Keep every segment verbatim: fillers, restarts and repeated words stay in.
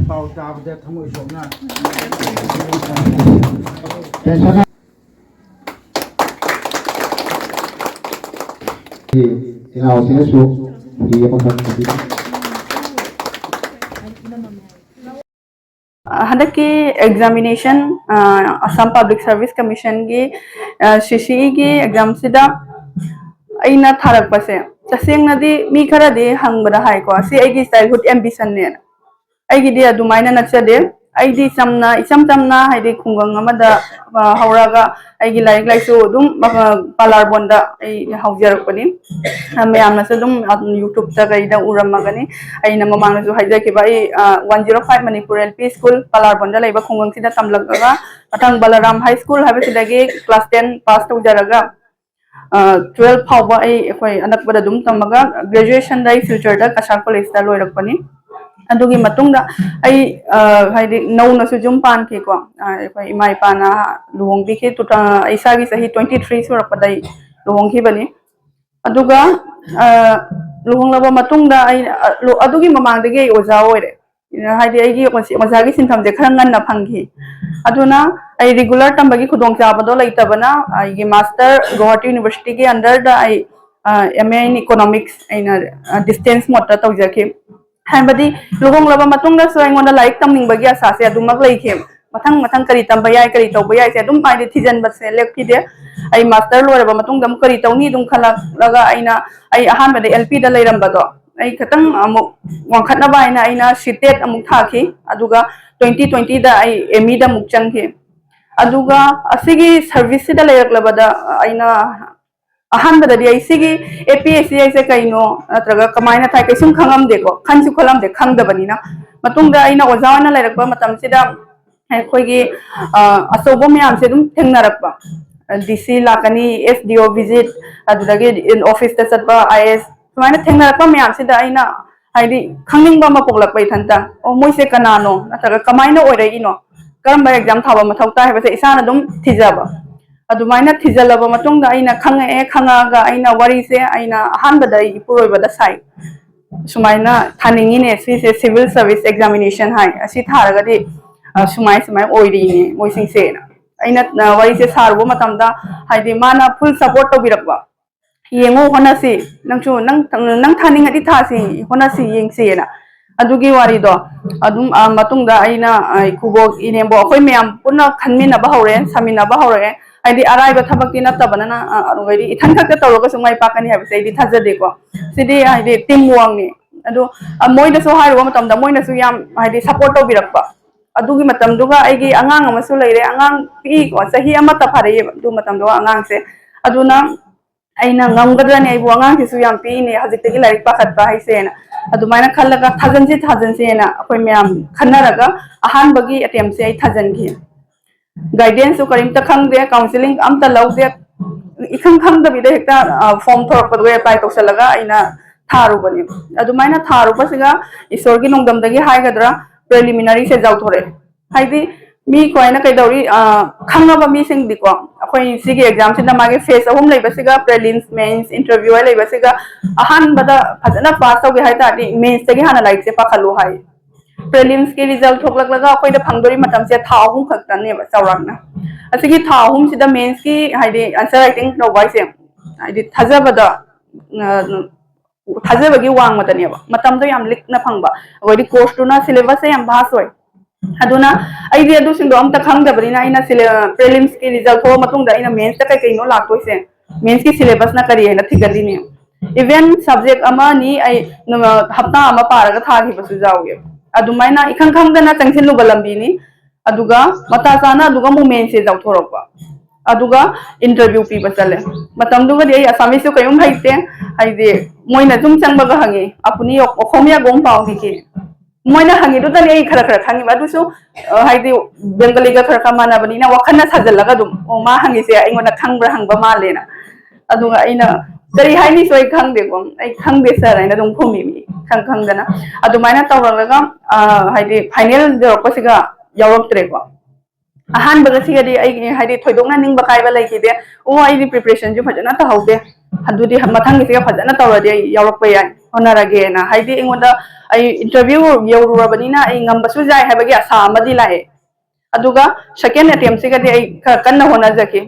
ꯄꯥꯎ ꯇꯥꯕꯗ ꯊꯃꯣꯏ ꯁꯣꯛꯅ꯫ ꯏꯅꯥꯎꯁꯤꯅꯁꯨ ꯐꯤ ꯑꯃꯈꯛ ꯄꯤꯕꯤꯔꯤ꯫ ꯍꯟꯗꯛꯀꯤ ꯑꯦꯛꯖꯥꯃꯤꯅꯦꯁꯟ, ꯑ, ꯑꯁꯥꯝ ꯄꯕ꯭ꯂꯤꯛ ꯁꯔꯚꯤꯁ ꯀꯃꯤꯁꯟꯒꯤ, ꯑ, ꯁꯤ ꯁꯤ ꯏꯒꯤ ꯑꯦꯛꯖꯥꯝꯁꯤꯗ ꯑꯩꯅ ꯊꯥꯔꯛꯄꯁꯦ, ꯇꯁꯦꯡꯅꯗꯤ ꯃꯤ ꯈꯔꯗꯤ ꯍꯪꯕꯗ ꯍꯥꯏꯀꯣ, "ꯁꯤ ꯑꯩꯒꯤ ꯆꯥꯏꯜꯍꯨꯗ ꯑꯦꯝꯕꯤꯁꯟꯅꯦꯅ"꯫ ꯑꯩꯒꯤꯗꯤ ꯑꯗꯨꯃꯥꯏꯅ ꯅꯠꯆꯗꯦ꯫ ꯑꯩꯗꯤ ꯆꯝꯅ, ꯏꯆꯝ ꯆꯝꯅ, ꯍꯥꯏꯗꯤ, ꯈꯨꯡꯒꯪ ꯑꯃꯗ, ꯑ, ꯍꯧꯔꯒ ꯑꯩꯒꯤ ꯂꯥꯏꯔꯤꯛ ꯂꯥꯏꯁꯨ ꯑꯗꯨꯝ, ꯑ, ꯄꯥꯂꯥꯔꯕꯣꯟꯗ ꯑꯩ ꯍꯧꯖꯔꯛꯄꯅꯤ꯫ ꯑ, ꯃꯌꯥꯝꯅꯁꯨ ꯑꯗꯨꯝ, ꯑ, YouTube-ꯇ ꯀꯩꯗ ꯎꯔꯝꯃꯒꯅꯤ꯫ ꯑꯩꯅ ꯃꯃꯥꯡꯗꯁꯨ ꯍꯥꯏꯖꯈꯤꯕ, ꯑꯩ, ꯑ, one zero five Manipur L P School, ꯄꯥꯂꯥꯔꯕꯣꯟꯗ ꯂꯩꯕ ꯈꯨꯡꯒꯪꯁꯤꯗ ꯇꯝꯂꯛꯂꯒ, ꯃꯊꯪ ꯕꯂꯔꯥꯝ High School ꯍꯥꯏꯕꯁꯤꯗꯒꯤ class ten pass ꯇꯧꯖꯔꯒ, ꯑ, twelve ꯐꯥꯎꯕ ꯑꯩ, ꯑꯩꯈꯣꯏ ꯑꯅꯛꯄꯗ ꯑꯗꯨꯝ ꯇꯝꯃꯒ, graduation-ꯗ ꯑꯩ future-ꯗ ꯀꯁꯥꯔ college-ꯇ ꯂꯣꯏꯔꯛꯄꯅꯤ꯫ ꯑꯗꯨꯒꯤ ꯃꯇꯨꯡꯗ ꯑꯩ, ꯑ, ꯍꯥꯏꯗꯤ, ꯅꯧꯅꯁꯨ ꯌꯨꯝ ꯄꯥꯟꯈꯤꯀꯣ꯫ ꯑ, ꯑꯩꯈꯣꯏ ꯏꯃꯥ ꯏꯄꯥꯅ ꯂꯨꯍꯣꯡꯕꯤꯈꯤ꯫ ꯇꯨ ꯊꯥ-, ꯑꯩ ꯏꯁꯥꯒꯤ ꯆꯍꯤ twenty three ꯁꯨꯔꯛꯄꯗ ꯑꯩ ꯂꯨꯍꯣꯡꯈꯤꯕꯅꯤ꯫ ꯑꯗꯨꯒ, ꯑ, ꯂꯨꯍꯣꯡꯂꯕ ꯃꯇꯨꯡꯗ ꯑꯩ, ꯑ, ꯂꯨ-, ꯑꯗꯨꯒꯤ ꯃꯃꯥꯡꯗꯒꯤ ꯑꯩ ꯑꯣꯖꯥ ꯑꯣꯏꯔꯦ꯫ ꯍꯥꯏꯗꯤ, ꯑꯩꯒꯤ ꯑꯣꯖꯥꯒꯤ ꯁꯤꯟꯐꯝꯁꯦ ꯈꯔ ꯉꯟꯅ ꯐꯪꯈꯤ꯫ ꯑꯗꯨꯅ ꯑꯩ regular ꯇꯝꯕꯒꯤ ꯈꯨꯗꯣꯡꯆꯥꯕꯗꯣ ꯂꯩꯇꯕꯅ, ꯑꯩꯒꯤ master ꯒꯨꯋꯥꯍꯥꯇꯤ University-ꯒꯤ under-ꯗ ꯑꯩ, ꯑ, M A in Economics ꯑꯩꯅ, ꯑ, distance mode-ꯇ ꯇꯧꯖꯈꯤ꯫ ꯍꯥꯏꯕꯗꯤ, ꯂꯨꯍꯣꯡꯂꯕ ꯃꯇꯨꯡꯗꯁꯨ ꯑꯩꯉꯣꯟꯗ ꯂꯥꯏꯔꯤꯛ ꯇꯝꯅꯤꯡꯕꯒꯤ ꯑꯁꯥꯁꯦ ꯑꯗꯨꯃꯛ ꯂꯩꯈꯤ꯫ ꯃꯊꯪ ꯃꯊꯪ ꯀꯔꯤ ꯇꯝꯕ ꯌꯥꯏ, ꯀꯔꯤ ꯇꯧꯕ ꯌꯥꯏꯁꯦ ꯑꯗꯨꯝ, ꯍꯥꯏꯗꯤ, ꯊꯤꯖꯤꯟꯕꯁꯦ ꯂꯦꯞꯈꯤꯗꯦ꯫ ꯑꯩ master ꯂꯣꯏꯔꯕ ꯃꯇꯨꯡꯗ ꯑꯃꯨꯛ ꯀꯔꯤ ꯇꯧꯅꯤ ꯑꯗꯨꯝ ꯈꯜꯂꯛꯂꯒ, ꯑꯩꯅ, ꯑꯩ ꯑꯍꯥꯟꯕꯗ L P-ꯗ ꯂꯩꯔꯝꯕꯗꯣ, ꯑꯩ ꯈꯤꯇꯪ ꯑꯃꯨꯛ ꯋꯥꯡꯈꯠꯅꯕ ꯍꯥꯏꯅ ꯑꯩꯅ C TET ꯑꯃꯨꯛ ꯊꯥꯈꯤ꯫ ꯑꯗꯨꯒ twenty twenty-ꯗ ꯑꯩ M E-ꯗ ꯑꯃꯨꯛ ꯆꯪꯈꯤ꯫ ꯑꯗꯨꯒ ꯑꯁꯤꯒꯤ service-ꯁꯤꯗ ꯂꯩꯔꯛꯂꯕꯗ ꯑꯩꯅ ꯑꯍꯥꯟꯕꯗꯗꯤ ꯑꯩ ꯁꯤꯒꯤ A P S C ꯍꯥꯏꯁꯦ ꯀꯩꯅꯣ, ꯅꯠꯇ꯭ꯔꯒ ꯀꯃꯥꯏꯅ ꯊꯥꯏ, ꯀꯩꯁꯨꯝ ꯈꯪꯉꯝꯗꯦꯀꯣ, ꯈꯟꯁꯨ ꯈꯜꯂꯝꯗꯦ, ꯈꯪꯗꯕꯅꯤꯅ꯫ ꯃꯇꯨꯡꯗ ꯑꯩꯅ ꯑꯣꯖꯥ ꯑꯣꯏꯅ ꯂꯩꯔꯛꯄ ꯃꯇꯝꯁꯤꯗ ꯑꯩꯈꯣꯏꯒꯤ ꯑ, ꯑꯆꯧꯕ ꯃꯌꯥꯝꯁꯦ ꯑꯗꯨꯝ ꯊꯦꯡꯅꯔꯛꯄ, ꯗꯤ ꯁꯤ ꯂꯥꯛꯀꯅꯤ, ꯑꯦꯁ ꯗꯤ ꯑꯣ ꯚꯤꯖꯤꯠ, ꯑꯗꯨꯗꯒꯤ ꯑꯣꯐꯤꯁꯇ ꯆꯠꯄ, ꯑꯥꯏ ꯑꯦꯁ, ꯁꯨꯃꯥꯏꯅ ꯊꯦꯡꯅꯔꯛꯄ ꯃꯌꯥꯝꯁꯤꯗ ꯑꯩꯅ ꯍꯥꯏꯗꯤ ꯈꯪꯅꯤꯡꯕ ꯑꯃ ꯄꯣꯛꯂꯛꯄ ꯏꯊꯟꯇ, ꯑꯣ, ꯃꯣꯏꯁꯦ ꯀꯅꯥꯅꯣ ꯅꯠꯇ꯭ꯔꯒ ꯀꯃꯥꯏꯅ ꯑꯣꯏꯔꯛꯏꯅꯣ, ꯀꯔꯝꯕ ꯑꯦꯛꯖꯥꯝ ꯊꯥꯕ ꯃꯊꯧ ꯇꯥꯏ ꯍꯥꯏꯕꯁꯦ ꯏꯁꯥꯅ ꯑꯗꯨꯝ ꯊꯤꯖꯕ꯫ ꯑꯗꯨꯃꯥꯏꯅ ꯊꯤꯖꯤꯜꯂꯕ ꯃꯇꯨꯡꯗ ꯑꯩꯅ ꯈꯪꯉꯛꯑꯦ꯫ ꯈꯪꯉꯛꯑꯒ ꯑꯩꯅ ꯋꯥꯔꯤꯁꯦ ꯑꯩꯅ ꯑꯍꯥꯟꯕꯗ ꯑꯩ ꯏꯄꯨꯔꯣꯏꯕꯗ ꯁꯥꯏ, ꯁꯨꯃꯥꯏꯅ ꯊꯥꯅꯤꯡꯉꯤꯅꯦ, ꯁꯤꯁꯦ civil service examination ꯍꯥꯏ, ꯑꯁꯤ ꯊꯥꯔꯒꯗꯤ ꯑ, ꯁꯨꯃꯥꯏ ꯁꯨꯃꯥꯏ ꯑꯣꯏꯔꯤꯅꯦ ꯃꯣꯏꯁꯤꯡꯁꯦꯅ꯫ ꯑꯩꯅ ꯑ, ꯋꯥꯔꯤꯁꯦ ꯁꯥꯔꯨꯕ ꯃꯇꯝꯗ ꯍꯥꯏꯗꯤ ꯃꯥꯅ full support ꯇꯧꯕꯤꯔꯛꯄ, ꯌꯦꯡꯉꯣ, ꯍꯣꯠꯅꯁꯤ, ꯅꯪꯁꯨ ꯅꯪ ꯅꯪ ꯊꯥꯅꯤꯡꯉꯗꯤ ꯊꯥꯁꯤ, ꯍꯣꯠꯅꯁꯤ, ꯌꯦꯡꯁꯤꯅ꯫ ꯑꯗꯨꯒꯤ ꯋꯥꯔꯤꯗꯣ ꯑꯗꯨꯝ ꯑ, ꯃꯇꯨꯡꯗ ꯑꯩꯅ ꯑ, ꯏꯀꯨꯕꯣꯛ ꯏꯅꯦꯝꯕꯣꯛ ꯑꯩꯈꯣꯏ ꯃꯌꯥꯝ ꯄꯨꯟꯅ ꯈꯟꯃꯤꯟꯅꯕ ꯍꯧꯔꯦ, ꯁꯥꯃꯤꯟꯅꯕ ꯍꯧꯔꯛꯑꯦ꯫ ꯍꯥꯏꯗꯤ ꯑꯔꯥꯏꯕ ꯊꯕꯛꯇꯤ ꯅꯠꯇꯕꯅꯤꯅ ꯑ, ꯑꯗꯨꯒꯩꯗꯤ ꯏꯊꯟ ꯈꯛꯇ ꯇꯧꯔꯒꯁꯨ ꯃꯥꯏ ꯄꯥꯛꯀꯅꯤ ꯍꯥꯏꯕꯁꯦ ꯑꯩꯗꯤ ꯊꯥꯖꯗꯦꯀꯣ꯫ ꯁꯤꯗꯤ ꯍꯥꯏꯗꯤ team workꯅꯤ꯫ ꯑꯗꯣ ꯑ, ꯃꯣꯏꯗꯁꯨ ꯍꯥꯏꯔꯨꯕ ꯃꯇꯝꯗ ꯃꯣꯏꯅꯁꯨ ꯌꯥꯝ ꯍꯥꯏꯗꯤ support ꯇꯧꯕꯤꯔꯛꯄ꯫ ꯑꯗꯨꯒꯤ ꯃꯇꯝꯗꯨꯒ ꯑꯩꯒꯤ ꯑꯉꯥꯡ ꯑꯃꯁꯨ ꯂꯩꯔꯦ, ꯑꯉꯥꯡ ꯄꯤꯛꯏꯀꯣ, ꯆꯍꯤ ꯑꯃꯠꯇ ꯐꯥꯔꯛꯑꯦꯕ ꯑꯗꯨ ꯃꯇꯝꯗꯨꯒ ꯑꯉꯥꯡꯁꯦ꯫ ꯑꯗꯨꯅ ꯑꯩꯅ ꯉꯝꯒꯗ꯭ꯔꯅꯦ, ꯑꯩꯕꯨ ꯑꯉꯥꯡꯁꯤꯁꯨ ꯌꯥꯝ ꯄꯤꯛꯏꯅꯦ, ꯍꯧꯖꯤꯛꯇꯒꯤ ꯂꯥꯏꯔꯤꯛ ꯄꯥꯈꯠꯄ ꯍꯥꯏꯁꯦꯅ꯫ ꯑꯗꯨꯃꯥꯏꯅ ꯈꯜꯂꯒ ꯊꯥꯖꯟꯁꯤ ꯊꯥꯖꯟꯁꯦꯅ ꯑꯩꯈꯣꯏ ꯃꯌꯥꯝ ꯈꯟꯅꯔꯒ ꯑꯍꯥꯟꯕꯒꯤ attemptꯁꯦ ꯑꯩ ꯊꯥꯖꯟꯈꯤ꯫ Guidanceꯁꯨ ꯀꯔꯤꯝꯇ ꯈꯪꯗꯦ, counselling ꯑꯝꯇ ꯂꯧꯗꯦ, ꯏꯈꯪ ꯈꯪꯗꯕꯤꯗ ꯍꯦꯛꯇ form ꯊꯣꯔꯛꯄꯗꯨꯒ apply ꯇꯧꯁꯜꯂꯒ ꯑꯩꯅ ꯊꯥꯔꯨꯕꯅꯦ꯫ ꯑꯗꯨꯃꯥꯏꯅ ꯊꯥꯔꯨꯕꯁꯤꯒ ꯏꯁꯣꯔꯒꯤ ꯅꯣꯡꯗꯝꯗꯒꯤ ꯍꯥꯏꯒꯗ꯭ꯔꯥ, preliminaryꯁꯦ ꯌꯥꯎꯊꯣꯔꯛꯑꯦ꯫ ꯍꯥꯏꯗꯤ ꯃꯤ ꯈ꯭ꯋꯥꯏꯅ ꯀꯩꯗꯧꯔꯤ, ꯑ, ꯈꯪꯉꯕ ꯃꯤꯁꯤꯡꯗꯤꯀꯣ, ꯑꯩꯈꯣꯏ ꯁꯤꯒꯤ examꯁꯤꯗ ꯃꯥꯒꯤ phase ꯑꯍꯨꯝ ꯂꯩꯕꯁꯤꯒ, prelims, mains, interview ꯍꯥꯏ ꯂꯩꯕꯁꯤꯒ, ꯑꯍꯥꯟꯕꯗ ꯐꯖꯅ pass ꯇꯧꯒꯦ ꯍꯥꯏ ꯇꯥꯔꯗꯤ mainsꯇꯒꯤ ꯍꯥꯟꯅ ꯂꯥꯏꯔꯤꯛꯁꯦ ꯄꯥꯈꯠꯂꯨ ꯍꯥꯏ꯫ Prelimsꯀꯤ result ꯊꯣꯛꯂꯛꯂꯒ ꯑꯩꯈꯣꯏꯗ ꯐꯪꯗꯣꯔꯤ ꯃꯇꯝꯁꯦ ꯊꯥ ꯑꯍꯨꯝ ꯈꯛꯇꯅꯦꯕ ꯆꯥꯎꯔꯥꯛꯅ꯫ ꯑꯁꯤꯒꯤ ꯊꯥ ꯑꯍꯨꯝꯁꯤꯗ mainsꯀꯤ ꯍꯥꯏꯗꯤ answer writing ꯇꯧꯕ ꯍꯥꯏꯁꯦ ꯍꯥꯏꯗꯤ ꯊꯥꯖꯕꯗ, ꯑ, ꯊꯥꯖꯕꯒꯤ ꯋꯥꯡꯃꯗꯅꯦꯕ, ꯃꯇꯝꯗꯣ ꯌꯥꯝ ꯂꯤꯛꯅ ꯐꯪꯕ꯫ ꯑꯩꯈꯣꯏꯗꯤ courseꯇꯨꯅ syllabusꯁꯦ ꯌꯥꯝ vast ꯑꯣꯏ꯫ ꯑꯗꯨꯅ ꯑꯩꯗꯤ ꯑꯗꯨꯁꯤꯡꯗꯣ ꯑꯝꯇ ꯈꯪꯗꯕꯅꯤꯅ ꯑꯩꯅ ꯁꯤꯂꯦ-, prelimsꯀꯤ result ꯊꯣꯛꯑ ꯃꯇꯨꯡꯗ ꯑꯩꯅ mainsꯇ ꯀꯩ ꯀꯩꯅꯣ ꯂꯥꯛꯇꯣꯏꯁꯦ, mainsꯀꯤ syllabusꯅ ꯀꯔꯤ ꯍꯥꯏꯅ ꯊꯤꯒꯠꯂꯤꯅꯦ꯫ Even subject ꯑꯃ ꯑꯅꯤ ꯑꯩ ꯅꯨꯃ-, ꯍꯞꯇꯥ ꯑꯃ ꯄꯥꯔꯒ ꯊꯥꯈꯤꯕꯁꯨ ꯌꯥꯎꯋꯦꯕ꯫ ꯑꯗꯨꯃꯥꯏꯅ ꯏꯈꯪ ꯈꯪꯗꯅ ꯆꯪꯁꯤꯜꯂꯨꯕ ꯂꯝꯕꯤꯅꯤ꯫ ꯑꯗꯨꯒ ꯃꯇꯥ ꯆꯥꯅ ꯑꯗꯨꯒ ꯑꯃꯨꯛ mainsꯁꯦ ꯌꯥꯎꯊꯣꯔꯛꯄ꯫ ꯑꯗꯨꯒ interview ꯄꯤꯕ ꯆꯠꯂꯦ꯫ ꯃꯇꯝꯗꯨꯒꯗꯤ ꯑꯩ Assamese ꯀꯩꯝ ꯍꯩꯇꯦ꯫ ꯍꯥꯏꯗꯤ ꯃꯣꯏꯅ ꯁꯨꯝ ꯆꯪꯕꯒ ꯍꯪꯉꯤ, "আপুনি অসমীয়া গম পাও নেকি?" ꯃꯣꯏꯅ ꯍꯪꯉꯤꯗꯨꯗꯅꯦ ꯑꯩ ꯈꯔ ꯈꯔ ꯈꯪꯉꯤꯕ꯫ ꯑꯗꯨꯁꯨ ꯑ, ꯍꯥꯏꯗꯤ ꯕꯦꯡꯒꯂꯤꯒ ꯈꯔ ꯈꯔ ꯃꯥꯟꯅꯕꯅꯤꯅ ꯋꯥꯈꯜꯅ ꯁꯥꯖꯜꯂꯒ ꯑꯗꯨꯝ, "ꯑꯣ, ꯃꯥ ꯍꯪꯉꯤꯁꯦ ꯑꯩꯉꯣꯟꯗ ꯈꯪꯕ꯭ꯔꯥ ꯍꯪꯕ ꯃꯥꯜꯂꯦꯅ"꯫ ꯑꯗꯨꯒ ꯑꯩꯅ, "ꯀꯔꯤ ꯍꯥꯏꯅꯤꯁꯨ ꯑꯩ ꯈꯪꯗꯦꯀꯣ, ꯑꯩ ꯈꯪꯗꯦ ꯁꯥꯔ" ꯍꯥꯏꯅ ꯑꯗꯨꯝ ꯈꯨꯝꯃꯤ, ꯃꯤ ꯈꯪ ꯈꯪꯗꯅ꯫ ꯑꯗꯨꯃꯥꯏꯅ ꯇꯧꯔꯒ ꯑ, ꯍꯥꯏꯗꯤ ꯐꯥꯏꯅꯦꯜ ꯌꯧꯔꯛꯄꯁꯤꯒ ꯌꯥꯎꯔꯛꯇ꯭ꯔꯦꯀꯣ꯫ ꯑꯍꯥꯟꯕꯒꯁꯤꯒꯗꯤ ꯑꯩ ꯍꯥꯏꯗꯤ ꯊꯣꯏꯗꯣꯛꯅ ꯅꯤꯡꯕ ꯀꯥꯏꯕ ꯂꯩꯈꯤꯗꯦ꯫ "ꯑꯣ, ꯑꯩꯗꯤ ꯄ꯭ꯔꯤꯄꯦꯔꯦꯁꯟꯁꯨ ꯐꯖꯅ ꯇꯧꯍꯧꯗꯦ, ꯑꯗꯨꯗꯤ ꯃꯊꯪꯒꯤꯁꯤꯒ ꯐꯖꯅ ꯇꯧꯔꯗꯤ ꯑꯩ ꯌꯥꯎꯔꯛꯄ ꯌꯥꯏ, ꯍꯣꯠꯅꯔꯒꯦꯅ"꯫ ꯍꯥꯏꯗꯤ ꯑꯩꯉꯣꯟꯗ, ꯑꯩ ꯏꯟꯇꯔꯚꯤꯌꯨ ꯌꯧꯔꯨꯔꯕꯅꯤꯅ ꯑꯩ ꯉꯝꯕꯁꯨ ꯌꯥꯏ ꯍꯥꯏꯕꯒꯤ ꯑꯁꯥ ꯑꯃꯗꯤ ꯂꯥꯛꯑꯦ꯫ ꯑꯗꯨꯒ ꯁꯦꯀꯦꯟ ꯑꯦꯇꯦꯝꯁꯤꯒꯗꯤ ꯑꯩ ꯈꯔ ꯀꯟꯅ ꯍꯣꯠꯅꯖꯈꯤ꯫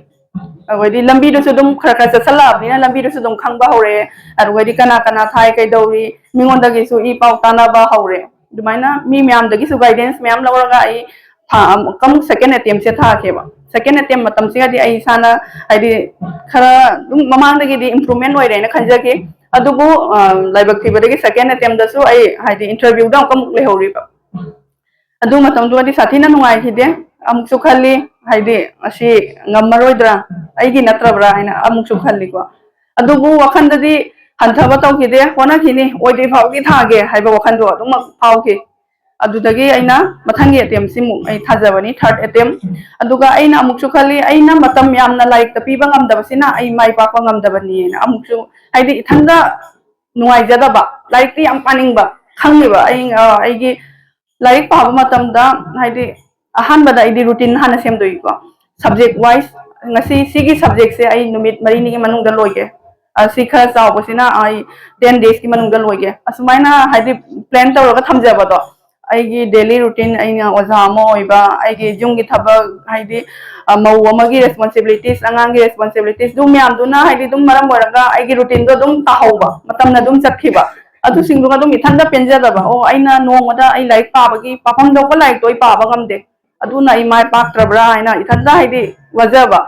ꯑꯩꯈꯣꯏꯗꯤ ꯂꯝꯕꯤꯗꯨꯁꯨ ꯑꯗꯨꯝ ꯈꯔ ꯈꯔ ꯆꯠꯁꯜꯂꯛꯑꯕꯅꯤꯅ ꯂꯝꯕꯤꯗꯨꯁꯨ ꯑꯗꯨꯝ ꯈꯪꯕ ꯍꯧꯔꯛꯑꯦ꯫ ꯑꯗꯨꯒꯗꯤ ꯀꯅꯥ ꯀꯅꯥ ꯊꯥꯏ, ꯀꯩꯗꯧꯔꯤ, ꯃꯤꯉꯣꯟꯗꯒꯤꯁꯨ ꯏ ꯄꯥꯎ ꯇꯥꯅꯕ ꯍꯧꯔꯦ꯫ ꯑꯗꯨꯃꯥꯏꯅ ꯃꯤ ꯃꯌꯥꯝꯗꯒꯤꯁꯨ ꯒꯥꯏꯗꯦꯟꯁ ꯃꯌꯥꯝ ꯂꯧꯔꯒ ꯑꯩ ꯊꯥ ꯑꯃꯨꯛ, ꯑꯃꯨꯛ ꯁꯦꯀꯦꯟ ꯑꯦꯇꯦꯝꯁꯦ ꯊꯥꯈꯤꯕ꯫ ꯁꯦꯀꯦꯟ ꯑꯦꯇꯦꯝ ꯃꯇꯝꯁꯤꯒꯗꯤ ꯑꯩ ꯏꯁꯥꯅ ꯍꯥꯏꯗꯤ ꯈꯔ ꯑꯗꯨꯝ ꯃꯃꯥꯡꯗꯒꯤꯗꯤ ꯏꯝꯄ꯭ꯔꯨꯚꯃꯦꯟ ꯑꯣꯏꯔꯦꯅ ꯈꯟꯖꯈꯤ꯫ ꯑꯗꯨꯕꯨ ꯑ, ꯂꯥꯏꯕꯛ ꯊꯤꯕꯗꯒꯤ ꯁꯦꯀꯦꯟ ꯑꯦꯇꯦꯝꯗꯁꯨ ꯑꯩ ꯍꯥꯏꯗꯤ ꯏꯟꯇꯔꯚꯤꯌꯨꯗ ꯑꯃꯨꯛꯀ ꯑꯃꯨꯛ ꯂꯩꯍꯧꯔꯤꯕ꯫ ꯑꯗꯨ ꯃꯇꯝꯗꯨꯃꯗꯤ ꯁꯥꯊꯤꯅ ꯅꯨꯡꯉꯥꯏꯈꯤꯗꯦ꯫ ꯑꯃꯨꯛꯁꯨ ꯈꯜꯂꯤ, ꯍꯥꯏꯗꯤ ꯑꯁꯤ ꯉꯝꯃꯔꯣꯏꯗ꯭ꯔꯥ, ꯑꯩꯒꯤ ꯅꯠꯇ꯭ꯔꯕ꯭ꯔꯥ ꯍꯥꯏꯅ ꯑꯃꯨꯛꯁꯨ ꯈꯜꯂꯤꯀꯣ꯫ ꯑꯗꯨꯕꯨ ꯋꯥꯈꯜꯗꯗꯤ ꯍꯟꯊꯕ ꯇꯧꯈꯤꯗꯦ, ꯍꯣꯠꯅꯈꯤꯅꯤ, ꯑꯣꯏꯗ꯭ꯔꯤ ꯐꯥꯎꯗꯤ ꯊꯥꯒꯦ ꯍꯥꯏꯕ ꯋꯥꯈꯜꯗꯣ ꯑꯗꯨꯃꯛ ꯐꯥꯎꯈꯤ꯫ ꯑꯗꯨꯗꯒꯤ ꯑꯩꯅ ꯃꯊꯪꯒꯤ ꯑꯦꯇꯦꯝꯁꯤꯃꯨꯛ ꯑꯩ ꯊꯥꯖꯕꯅꯤ, ꯊꯥꯔꯠ ꯑꯦꯇꯦꯝ꯫ ꯑꯗꯨꯒ ꯑꯩꯅ ꯑꯃꯨꯛꯁꯨ ꯈꯜꯂꯤ, ꯑꯩꯅ ꯃꯇꯝ ꯌꯥꯝꯅ ꯂꯥꯏꯔꯤꯛꯇ ꯄꯤꯕ ꯉꯝꯗꯕꯁꯤꯅ ꯑꯩ ꯃꯥꯏ ꯄꯥꯛꯄ ꯉꯝꯗꯕꯅꯤꯅ꯫ ꯑꯃꯨꯛꯁꯨ ꯍꯥꯏꯗꯤ ꯏꯊꯟꯗ ꯅꯨꯡꯉꯥꯏꯖꯗꯕ, ꯂꯥꯏꯔꯤꯛꯇꯤ ꯌꯥꯝ ꯄꯥꯅꯤꯡꯕ, ꯈꯪꯉꯦꯕ ꯑꯩ, ꯑ, ꯑꯩꯒꯤ ꯂꯥꯏꯔꯤꯛ ꯄꯥꯕ ꯃꯇꯝꯗ ꯍꯥꯏꯗꯤ ꯑꯍꯥꯟꯕꯗ ꯑꯩꯗꯤ ꯔꯨꯇꯤꯟ ꯍꯥꯟꯅ ꯁꯦꯝꯗꯣꯛꯏꯀꯣ꯫ ꯁꯕꯖꯦꯛ ꯋꯥꯏꯁ, ꯉꯁꯤ ꯁꯤꯒꯤ ꯁꯕꯖꯦꯛꯁꯦ ꯑꯩ ꯅꯨꯃꯤꯠ ꯃꯔꯤꯅꯤꯒꯤ ꯃꯅꯨꯡꯗ ꯂꯣꯏꯒꯦ, ꯑꯁꯤ ꯈꯔ ꯆꯥꯎꯕꯁꯤꯅ ꯑꯩ ꯇꯦꯟ ꯗꯦꯖꯀꯤ ꯃꯅꯨꯡꯗ ꯂꯣꯏꯒꯦ, ꯑꯁꯨꯃꯥꯏꯅ ꯍꯥꯏꯗꯤ ꯄ꯭ꯂꯥꯟ ꯇꯧꯔꯒ ꯊꯝꯖꯕꯗꯣ꯫ ꯑꯩꯒꯤ ꯗꯦꯂꯤ ꯔꯨꯇꯤꯟ, ꯑꯩꯅ ꯑꯣꯖꯥ ꯑꯃ ꯑꯣꯏꯕ, ꯑꯩꯒꯤ ꯌꯨꯝꯒꯤ ꯊꯕꯛ, ꯍꯥꯏꯗꯤ ꯑ, ꯃꯧ ꯑꯃꯒꯤ ꯔꯦꯁꯄꯣꯟꯁꯤꯕꯤꯂꯤꯇꯤꯁ, ꯑꯉꯥꯡꯒꯤ ꯔꯦꯁꯄꯣꯟꯁꯤꯕꯤꯂꯤꯇꯤꯁ, ꯑꯗꯨ ꯃꯌꯥꯝꯗꯨꯅ ꯍꯥꯏꯗꯤ ꯑꯗꯨꯝ ꯃꯔꯝ ꯑꯣꯏꯔꯒ ꯑꯩꯒꯤ ꯔꯨꯇꯤꯟꯗꯣ ꯑꯗꯨꯝ ꯇꯥꯍꯧꯕ, ꯃꯇꯝꯅ ꯑꯗꯨꯝ ꯆꯠꯈꯤꯕ꯫ ꯑꯗꯨꯁꯤꯡꯗꯨꯒ ꯑꯗꯨꯝ ꯏꯊꯟꯇ ꯄꯦꯟꯖꯗꯕ, "ꯑꯣ, ꯑꯩꯅ ꯅꯣꯡꯃꯗ ꯑꯩ ꯂꯥꯏꯔꯤꯛ ꯄꯥꯕꯒꯤ ꯄꯥꯐꯝ ꯊꯣꯛꯄ ꯂꯥꯏꯔꯤꯛꯇꯣ ꯑꯩ ꯄꯥꯕ ꯉꯝꯗꯦ, ꯑꯗꯨꯅ ꯑꯩ ꯃꯥꯏ ꯄꯥꯛꯇ꯭ꯔꯕ꯭ꯔꯥ?" ꯍꯥꯏꯅ ꯏꯊꯟꯇ ꯍꯥꯏꯗꯤ ꯋꯥꯖꯕ꯫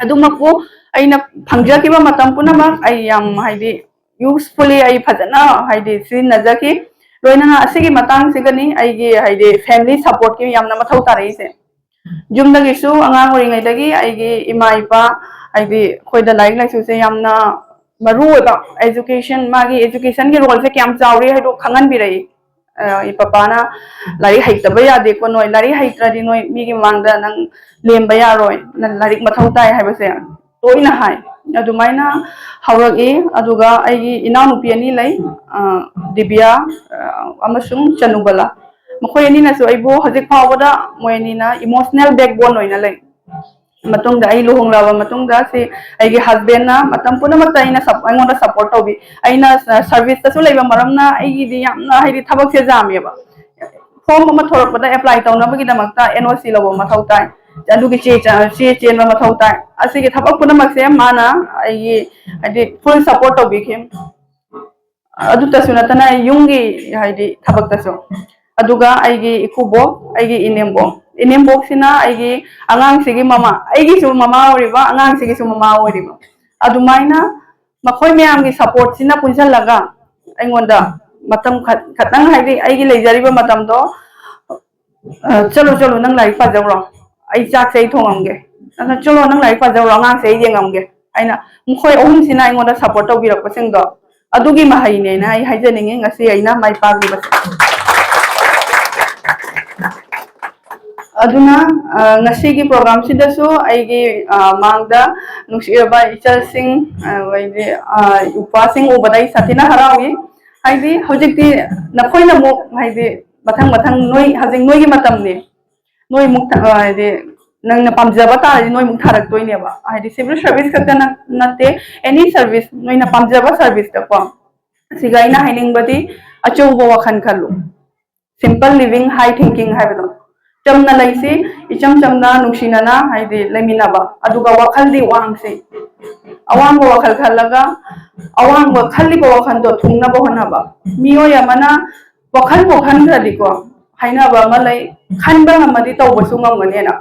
ꯑꯗꯨꯃꯛꯄꯨ ꯑꯩꯅ ꯐꯪꯖꯈꯤꯕ ꯃꯇꯝ ꯄꯨꯝꯅꯃꯛ ꯑꯩ ꯌꯥꯝ ꯍꯥꯏꯗꯤ ꯌꯨꯁꯐꯨꯜꯂꯤ ꯑꯩ ꯐꯖꯅ ꯍꯥꯏꯗꯤ ꯁꯤꯖꯤꯟꯅꯖꯈꯤ꯫ ꯂꯣꯏꯅꯅ ꯑꯁꯤꯒꯤ ꯃꯇꯥꯡꯁꯤꯒꯅꯤ ꯑꯩꯒꯤ ꯍꯥꯏꯗꯤ ꯐꯦꯃꯤꯂꯤ ꯁꯄꯣꯔꯠꯀꯤ ꯌꯥꯝꯅ ꯃꯊꯧ ꯇꯥꯔꯛꯏꯁꯦ꯫ ꯌꯨꯝꯗꯒꯤꯁꯨ ꯑꯉꯥꯡ ꯑꯣꯏꯔꯤꯉꯩꯗꯒꯤ ꯑꯩꯒꯤ ꯏꯃꯥ ꯏꯄꯥ ꯍꯥꯏꯗꯤ ꯑꯩꯈꯣꯏꯗ ꯂꯥꯏꯔꯤꯛ ꯂꯥꯏꯁꯨꯁꯦ ꯌꯥꯝꯅ ꯃꯔꯨ ꯑꯣꯏꯕ, ꯑꯦꯖꯨꯀꯦꯁꯟ, ꯃꯥꯒꯤ ꯑꯦꯖꯨꯀꯦꯁꯟꯒꯤ ꯔꯣꯜꯁꯦ ꯀꯌꯥꯝ ꯆꯥꯎꯔꯤ ꯍꯥꯏꯗꯣ ꯈꯪꯍꯟꯕꯤꯔꯛꯏ꯫ ꯑ, "ꯏ ꯄꯄꯥꯅ ꯂꯥꯏꯔꯤꯛ ꯍꯩꯇꯕ ꯌꯥꯗꯦꯀꯣ, ꯅꯣꯏ ꯂꯥꯏꯔꯤꯛ ꯍꯩꯇ꯭ꯔꯗꯤ ꯅꯣꯏ ꯃꯤꯒꯤ ꯃꯃꯥꯡꯗ ꯅꯪ ꯂꯦꯝꯕ ꯌꯥꯔꯣꯏ, ꯅꯪ ꯂꯥꯏꯔꯤꯛ ꯃꯊꯧ ꯇꯥꯏ" ꯍꯥꯏꯕꯁꯦ ꯇꯣꯏꯅ ꯍꯥꯏ꯫ ꯑꯗꯨꯃꯥꯏꯅ ꯍꯧꯔꯛꯏ꯫ ꯑꯗꯨꯒ ꯑꯩꯒꯤ ꯏꯅꯥꯎꯅꯨꯄꯤ ꯑꯅꯤ ꯂꯩ, ꯑ, ꯗꯤꯕꯤꯌꯥ, ꯑ, ꯑꯃꯁꯨꯡ ꯆꯅꯨꯕꯂꯥ꯫ ꯃꯈꯣꯏ ꯑꯅꯤꯅꯁꯨ ꯑꯩꯕꯨ ꯍꯧꯖꯤꯛ ꯐꯥꯎꯕꯗ ꯃꯣꯏ ꯑꯅꯤꯅ emotional backbone ꯑꯣꯏꯅ ꯂꯩ꯫ ꯃꯇꯨꯡꯗ ꯑꯩ ꯂꯨꯍꯣꯡꯂꯕ ꯃꯇꯨꯡꯗ ꯁꯤ ꯑꯩꯒꯤ husbandꯅ ꯃꯇꯝ ꯄꯨꯝꯅꯃꯛꯇ ꯑꯩꯅ sup-, ꯑꯩꯉꯣꯟꯗ support ꯇꯧꯕꯤ꯫ ꯑꯩꯅ ꯁ-, serviceꯇꯁꯨ ꯂꯩꯕ ꯃꯔꯝꯅ ꯑꯩꯒꯤꯗꯤ ꯌꯥꯝꯅ, ꯍꯥꯏꯗꯤ, ꯊꯕꯛꯁꯦ ꯌꯥꯝꯃꯦꯕ꯫ Form ꯑꯃ ꯊꯣꯔꯛꯄꯗ apply ꯇꯧꯅꯕꯒꯤꯗꯃꯛꯇ N O C ꯂꯧꯕ ꯃꯊꯧ ꯇꯥꯏ, ꯑꯗꯨꯒꯤ ꯆꯦ ꯆ-, ꯆꯦ ꯆꯦꯟꯕ ꯃꯊꯧ ꯇꯥꯏ꯫ ꯑꯁꯤꯒꯤ ꯊꯕꯛ ꯄꯨꯝꯅꯃꯛꯁꯦ ꯃꯥꯅ ꯑꯩꯒꯤ, ꯍꯥꯏꯗꯤ, full support ꯇꯧꯕꯤꯈꯤ꯫ ꯑꯗꯨꯇꯁꯨ ꯅꯠꯇꯅ ꯌꯨꯝꯒꯤ, ꯍꯥꯏꯗꯤ, ꯊꯕꯛꯇꯁꯨ꯫ ꯑꯗꯨꯒ ꯑꯩꯒꯤ ꯏꯀꯨꯕꯣꯛ, ꯑꯩꯒꯤ ꯏꯅꯦꯝꯕꯣꯛ, ꯏꯅꯦꯝꯕꯣꯛꯁꯤꯅ ꯑꯩꯒꯤ ꯑꯉꯥꯡꯁꯤꯒꯤ ꯃꯃꯥ, ꯑꯩꯒꯤꯁꯨ ꯃꯃꯥ ꯑꯣꯏꯔꯤꯕ, ꯑꯉꯥꯡꯁꯤꯒꯤꯁꯨ ꯃꯃꯥ ꯑꯣꯏꯔꯤꯕ꯫ ꯑꯗꯨꯃꯥꯏꯅ ꯃꯈꯣꯏ ꯃꯌꯥꯝꯒꯤ supportꯁꯤꯅ ꯄꯨꯟꯁꯤꯜꯂꯒ ꯑꯩꯉꯣꯟꯗ ꯃꯇꯝ ꯈ-, ꯈꯇꯪ, ꯍꯥꯏꯗꯤ, ꯑꯩꯒꯤ ꯂꯩꯖꯔꯤꯕ ꯃꯇꯝꯗꯣ, "ꯑ, ꯆꯠꯂꯣ, ꯆꯠꯂꯣ, ꯅꯪ ꯂꯥꯏꯔꯤꯛ ꯄꯥꯖꯧꯔꯣ, ꯑꯩ ꯆꯥꯛꯁꯦ ꯑꯩ ꯊꯣꯡꯉꯝꯒꯦ, ꯑꯗꯨ ꯆꯠꯂꯣ, ꯅꯪ ꯂꯥꯏꯔꯤꯛ ꯄꯥꯖꯧꯔꯣ, ꯑꯉꯥꯡꯁꯦ ꯑꯩ ꯌꯦꯡꯉꯝꯒꯦ" ꯍꯥꯏꯅ ꯃꯈꯣꯏ ꯑꯍꯨꯝꯁꯤꯅ ꯑꯩꯉꯣꯟꯗ support ꯇꯧꯕꯤꯔꯛꯄꯁꯤꯡꯗꯣ, ꯑꯗꯨꯒꯤ ꯃꯍꯩꯅꯦꯅ ꯑꯩ ꯍꯥꯏꯖꯅꯤꯡꯉꯤ ꯉꯁꯤ ꯑꯩꯅ ꯃꯥꯏ ꯄꯥꯛꯂꯤꯕꯁꯦ꯫ ꯑꯗꯨꯅ, ꯑ, ꯉꯁꯤꯒꯤ programꯁꯤꯗꯁꯨ ꯑꯩꯒꯤ, ꯑ, ꯃꯥꯡꯗ ꯅꯨꯡꯁꯤꯔꯕ ꯏꯆꯜꯁꯤꯡ, ꯑ, ꯑꯩꯗꯤ, ꯑ, ꯏꯄ꯭ꯋꯥꯁꯤꯡ ꯎꯕꯗ ꯑꯩ ꯁꯥꯊꯤꯅ ꯍꯔꯥꯎꯏ꯫ ꯍꯥꯏꯗꯤ ꯍꯧꯖꯤꯛꯇꯤ ꯅꯈꯣꯏꯅ ꯑꯃꯨꯛ, ꯍꯥꯏꯗꯤ, ꯃꯊꯪ ꯃꯊꯪ ꯅꯣꯏ, ꯍꯧꯖꯤꯛ ꯅꯣꯏꯒꯤ ꯃꯇꯝꯅꯤ꯫ ꯅꯣꯏꯃꯨꯛ ꯊ-, ꯑ, ꯍꯥꯏꯗꯤ, ꯅꯪꯅ ꯄꯥꯝꯖꯕ ꯇꯥꯔꯗꯤ ꯅꯣꯏꯃꯨꯛ ꯊꯥꯔꯛꯇꯣꯏꯅꯦꯕ꯫ ꯍꯥꯏꯗꯤ civil service ꯈꯛꯇ ꯅꯠ-, ꯅꯠꯇꯦ, any service, ꯅꯣꯏꯅ ꯄꯥꯝꯖꯕ serviceꯇꯀꯣ꯫ ꯁꯤꯒ ꯑꯩꯅ ꯍꯥꯏꯅꯤꯡꯕꯗꯤ, ꯑꯆꯧꯕ ꯋꯥꯈꯜ ꯈꯜꯂꯨ꯫ Simple living, high thinking ꯍꯥꯏꯕꯗꯣ꯫ ꯆꯝꯅ ꯂꯩꯁꯤ, ꯏꯆꯝ ꯆꯝꯅ, ꯅꯨꯡꯁꯤꯅꯅ, ꯍꯥꯏꯗꯤ, ꯂꯩꯃꯤꯟꯅꯕ꯫ ꯑꯗꯨꯒ ꯋꯥꯈꯜꯗꯤ ꯋꯥꯡꯁꯤ꯫ ꯑꯋꯥꯡꯕ ꯋꯥꯈꯜ ꯈꯜꯂꯒ, ꯑꯋꯥꯡꯕ ꯈꯜꯂꯤꯕ ꯋꯥꯈꯜꯗꯣ ꯊꯨꯡꯅꯕ ꯍꯣꯠꯅꯕ꯫ ꯃꯤꯑꯣꯏ ꯑꯃꯅ ꯋꯥꯈꯜꯕꯨ ꯈꯟꯈ꯭ꯔꯗꯤꯀꯣ, ꯍꯥꯏꯅꯕ ꯑꯃ ꯂꯩ, "ꯈꯟꯕ ꯉꯝꯃꯗꯤ ꯇꯧꯕꯁꯨ ꯉꯝꯒꯅꯦꯅ"꯫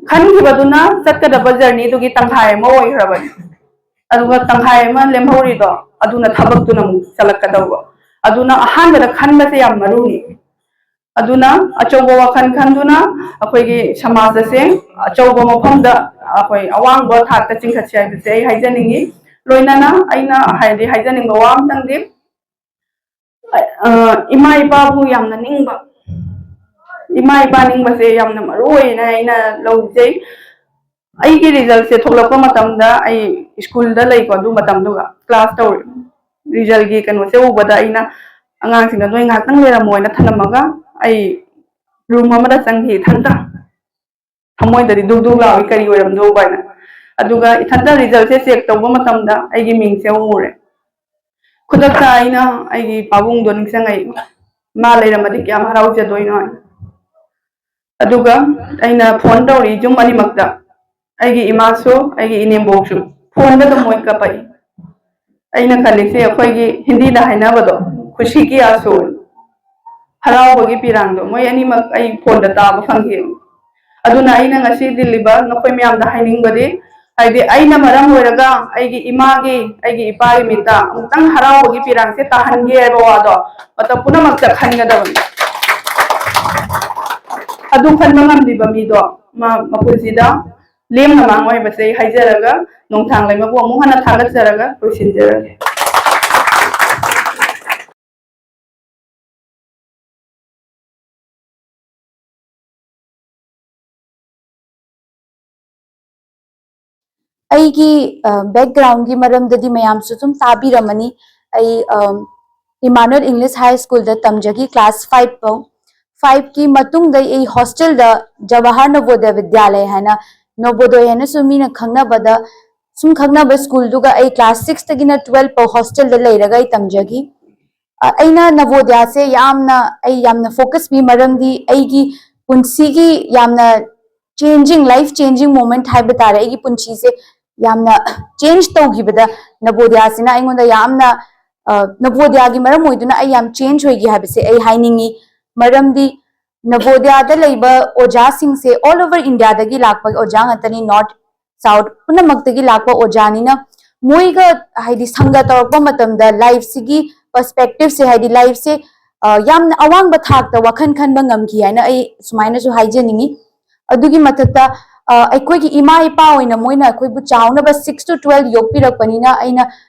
ꯈꯟꯈꯤꯕꯗꯨꯅ ꯆꯠꯀꯗꯕ journeyꯗꯨꯒꯤ ꯇꯪꯈꯥꯏ ꯑꯃ ꯑꯣꯏꯈ꯭ꯔꯕꯅꯤ꯫ ꯑꯗꯨꯒ ꯇꯪꯈꯥꯏ ꯑꯃ ꯂꯦꯝꯍꯧꯔꯤꯗꯣ, ꯑꯗꯨꯅ ꯊꯕꯛꯇꯨꯅ ꯑꯃꯨꯛ ꯆꯠꯂꯛꯀꯗꯧꯕ꯫ ꯑꯗꯨꯅ ꯑꯍꯥꯟꯕꯗ ꯈꯟꯕꯁꯦ ꯌꯥꯝ ꯃꯔꯨꯅꯤ꯫ ꯑꯗꯨꯅ ꯑꯆꯧꯕ ꯋꯥꯈꯜ ꯈꯟꯗꯨꯅ ꯑꯩꯈꯣꯏꯒꯤ ꯁꯃꯥꯖ ꯑꯁꯦ ꯑꯆꯧꯕ ꯃꯐꯝꯗ, ꯑꯩꯈꯣꯏ ꯑꯋꯥꯡꯕ ꯊꯥꯛꯇ ꯆꯤꯡꯈꯠꯁꯦ ꯍꯥꯏꯕꯁꯦ ꯑꯩ ꯍꯥꯏꯖꯅꯤꯡꯉꯤ꯫ ꯂꯣꯏꯅꯅ ꯑꯩꯅ ꯍꯥꯏꯗꯤ ꯍꯥꯏꯖꯅꯤꯡꯕ ꯋꯥ ꯑꯃꯇꯪꯗꯤ, ꯑ, ꯏꯃꯥ ꯏꯄꯥꯕꯨ ꯌꯥꯝꯅ ꯅꯤꯡꯕ, ꯏꯃꯥ ꯏꯄꯥ ꯅꯤꯡꯕꯁꯦ ꯌꯥꯝꯅ ꯃꯔꯨ ꯑꯣꯏꯅ ꯑꯩꯅ ꯂꯧꯖꯩ꯫ ꯑꯩꯒꯤ ꯔꯤꯖꯜꯁꯦ ꯊꯣꯛꯂꯛꯄ ꯃꯇꯝꯗ ꯑꯩ ꯁ꯭ꯀꯨꯜꯗ ꯂꯩꯀꯣ, ꯑꯗꯨ ꯃꯇꯝꯗꯨꯒ ꯀ꯭ꯂꯥꯁ ꯇꯧꯔꯤ꯫ ꯔꯤꯖꯜꯒꯤ ꯀꯩꯅꯣꯁꯦ ꯎꯕꯗ ꯑꯩꯅ ꯑꯉꯥꯡꯁꯤꯡꯗ "ꯅꯣꯏ ꯉꯥꯏꯍꯥꯛꯇꯪ ꯂꯩꯔꯝꯃꯣ" ꯍꯥꯏꯅ ꯊꯝꯂꯝꯃꯒ ꯑꯩ ꯔꯨꯝ ꯑꯃꯗ ꯆꯪꯈꯤ ꯏꯊꯟꯇ꯫ ꯊꯃꯣꯏꯗꯗꯤ ꯗꯨꯛ ꯗꯨꯛ ꯂꯥꯎꯏ, ꯀꯔꯤ ꯑꯣꯏꯔꯝꯗꯧꯕ ꯍꯥꯏꯅ꯫ ꯑꯗꯨꯒ ꯏꯊꯟꯇ ꯔꯤꯖꯜꯁꯦ ꯆꯦꯛ ꯇꯧꯕ ꯃꯇꯝꯗ ꯑꯩꯒꯤ ꯃꯤꯡꯁꯦ ꯑꯃꯨꯛ ꯎꯔꯦ꯫ ꯈꯨꯗꯛꯇ ꯑꯩꯅ ꯑꯩꯒꯤ ꯄꯥꯕꯨꯡꯗꯣ ꯅꯤꯡꯁꯤꯡꯉꯛꯏ, "ꯃꯥ ꯂꯩꯔꯝꯃꯗꯤ ꯀꯌꯥꯝ ꯍꯔꯥꯎꯖꯗꯣꯏꯅꯣ" ꯍꯥꯏꯅ꯫ ꯑꯗꯨꯒ ꯑꯩꯅ ꯐꯣꯟ ꯇꯧꯔꯤ ꯌꯨꯝ ꯑꯅꯤꯃꯛꯇ, ꯑꯩꯒꯤ ꯏꯃꯥꯁꯨ ꯑꯩꯒꯤ ꯏꯅꯦꯝꯕꯣꯛꯁꯨ꯫ ꯐꯣꯟꯗ ꯑꯗꯨꯝ ꯃꯣꯏ ꯀꯞꯄꯛꯏ꯫ ꯑꯩꯅ ꯈꯜꯂꯤꯁꯦ ꯑꯩꯈꯣꯏꯒꯤ ꯍꯤꯟꯗꯤꯗ ꯍꯥꯏꯅꯕꯗꯣ, "ꯈꯨꯁꯤ ꯀꯤ ꯑꯥꯁꯨ", ꯍꯔꯥꯎꯕꯒꯤ ꯄꯤꯔꯥꯡꯗꯣ ꯃꯣꯏ ꯑꯅꯤꯃꯛ ꯑꯩ ꯐꯣꯟꯗ ꯇꯥꯕ ꯐꯪꯈꯤ꯫ ꯑꯗꯨꯅ ꯑꯩꯅ ꯉꯁꯤ ꯗꯤꯜꯂꯤꯕ ꯅꯈꯣꯏ ꯃꯌꯥꯝꯗ ꯍꯥꯏꯅꯤꯡꯕꯗꯤ, ꯍꯥꯏꯗꯤ ꯑꯩꯅ ꯃꯔꯝ ꯑꯣꯏꯔꯒ ꯑꯩꯒꯤ ꯏꯃꯥꯒꯤ, ꯑꯩꯒꯤ ꯏꯄꯥꯒꯤ ꯃꯤꯠꯇ ꯑꯃꯨꯛꯇꯪ ꯍꯔꯥꯎꯕꯒꯤ ꯄꯤꯔꯥꯡꯁꯦ ꯇꯥꯍꯟꯒꯦ ꯍꯥꯏꯕ ꯋꯥꯗꯣ ꯃꯇꯝ ꯄꯨꯝꯅꯃꯛꯇ ꯈꯟꯒꯗꯕꯅꯤ꯫ ꯑꯗꯨ ꯈꯟꯕ ꯉꯝꯂꯤꯕ ꯃꯤꯗꯣ ꯃꯥ ꯃꯄꯨꯟꯁꯤꯗ ꯂꯦꯝꯅ ꯃꯥꯡꯉꯣꯏ ꯍꯥꯏꯕꯁꯦ ꯑꯩ ꯍꯥꯏꯖꯔꯒ ꯅꯣꯡꯊꯥꯡ ꯂꯩꯃꯕꯨ ꯑꯃꯨꯛ ꯍꯟꯅ ꯊꯥꯒꯠꯆꯔꯒ ꯂꯣꯏꯁꯤꯟꯖꯔꯒꯦ꯫ ꯑꯩꯒꯤ ꯕꯦꯛꯒ꯭ꯔꯥꯎꯟꯒꯤ ꯃꯔꯝꯗꯗꯤ ꯃꯌꯥꯝꯁꯨ ꯑꯗꯨꯝ ꯇꯥꯕꯤꯔꯝꯃꯅꯤ꯫ ꯑꯩ ꯏꯃꯥꯅꯨꯑꯦꯜ ꯏꯪꯂꯤꯁ ꯍꯥꯏ ꯁ꯭ꯀꯨꯜꯗ ꯇꯝꯖꯈꯤ ꯀ꯭ꯂꯥꯁ ꯐꯥꯏꯚ ꯐꯥꯎ꯫ ꯐꯥꯏꯚꯀꯤ ꯃꯇꯨꯡꯗ ꯑꯩ ꯍꯣꯁꯇꯦꯜꯗ ꯖꯋꯥꯍꯔ ꯅꯕꯣꯗꯌ ꯕꯤꯗ꯭ꯌꯥꯂꯌ ꯍꯥꯏꯅ, ꯅꯣꯕꯣꯗꯣꯏ ꯍꯥꯏꯅꯁꯨ ꯃꯤꯅ ꯈꯪꯅꯕꯗ, ꯁꯨꯝ ꯈꯪꯅꯕ ꯁ꯭ꯀꯨꯜꯗꯨꯒ ꯑꯩ ꯀ꯭ꯂꯥꯁ ꯁꯤꯛꯁꯇꯒꯤꯅ ꯇꯨꯋꯦꯜꯐ ꯐꯥꯎ ꯍꯣꯁꯇꯦꯜꯗ ꯂꯩꯔꯒ ꯑꯩ ꯇꯝꯖꯈꯤ꯫ ꯑ, ꯑꯩꯅ ꯅꯕꯣꯗꯤꯌꯥꯁꯦ ꯌꯥꯝꯅ, ꯑꯩ ꯌꯥꯝꯅ ꯐꯣꯀꯁ ꯄꯤ, ꯃꯔꯝꯗꯤ ꯑꯩꯒꯤ ꯄꯨꯟꯁꯤꯒꯤ ꯌꯥꯝꯅ ꯆꯦꯟꯖꯤꯡ, ꯂꯥꯏꯐ ꯆꯦꯟꯖꯤꯡ ꯃꯣꯃꯦꯟꯠ ꯍꯥꯏꯕ ꯇꯥꯔꯦ꯫ ꯑꯩꯒꯤ ꯄꯨꯟꯁꯤꯁꯦ ꯌꯥꯝꯅ ꯆꯦꯟꯖ ꯇꯧꯈꯤꯕꯗ ꯅꯕꯣꯗꯤꯌꯥꯁꯤꯅ ꯑꯩꯉꯣꯟꯗ ꯌꯥꯝꯅ, ꯑ, ꯅꯕꯣꯗꯤꯌꯥꯒꯤ ꯃꯔꯝ ꯑꯣꯏꯗꯨꯅ ꯑꯩ ꯌꯥꯝ ꯆꯦꯟꯖ ꯑꯣꯏꯈꯤ ꯍꯥꯏꯕꯁꯦ ꯑꯩ ꯍꯥꯏꯅꯤꯡꯉꯤ꯫ ꯃꯔꯝꯗꯤ ꯅꯕꯣꯗꯤꯌꯥꯗ ꯂꯩꯕ ꯑꯣꯖꯥꯁꯤꯡꯁꯦ ꯑꯣꯜ ꯑꯣꯚꯔ ꯏꯟꯗꯤꯌꯥꯗꯒꯤ ꯂꯥꯛꯄ ꯑꯣꯖꯥ ꯉꯥꯛꯇꯅꯤ, ꯅꯣꯔꯠ ꯁꯥꯎꯠ ꯄꯨꯝꯅꯃꯛꯇꯒꯤ ꯂꯥꯛꯄ ꯑꯣꯖꯥꯅꯤꯅ ꯃꯣꯏꯒ ꯍꯥꯏꯗꯤ ꯁꯪꯒ ꯇꯧꯔꯛꯄ ꯃꯇꯝꯗ ꯂꯥꯏꯐꯁꯤꯒꯤ ꯄꯔꯁꯄꯦꯛꯇꯤꯞꯁꯦ, ꯍꯥꯏꯗꯤ ꯂꯥꯏꯐꯁꯦ, ꯑ, ꯌꯥꯝꯅ ꯑꯋꯥꯡꯕ ꯊꯥꯛꯇ ꯋꯥꯈꯜ ꯈꯟꯕ ꯉꯝꯈꯤ ꯍꯥꯏꯅ ꯑꯩ ꯁꯨꯃꯥꯏꯅꯁꯨ ꯍꯥꯏꯖꯅꯤꯡꯉꯤ꯫ ꯑꯗꯨꯒꯤ ꯃꯊꯛꯇ, ꯑ, ꯑꯩꯈꯣꯏꯒꯤ ꯏꯃꯥ ꯏꯄꯥ ꯑꯣꯏꯅ ꯃꯣꯏꯅ ꯑꯩꯈꯣꯏꯕꯨ ꯆꯥꯎꯅꯕ ꯁꯤꯛꯁ ꯇꯨ ꯇꯨꯋꯦꯜꯐ ꯌꯣꯛꯄꯤꯔꯛꯄꯅꯤꯅ ꯑꯩꯅ,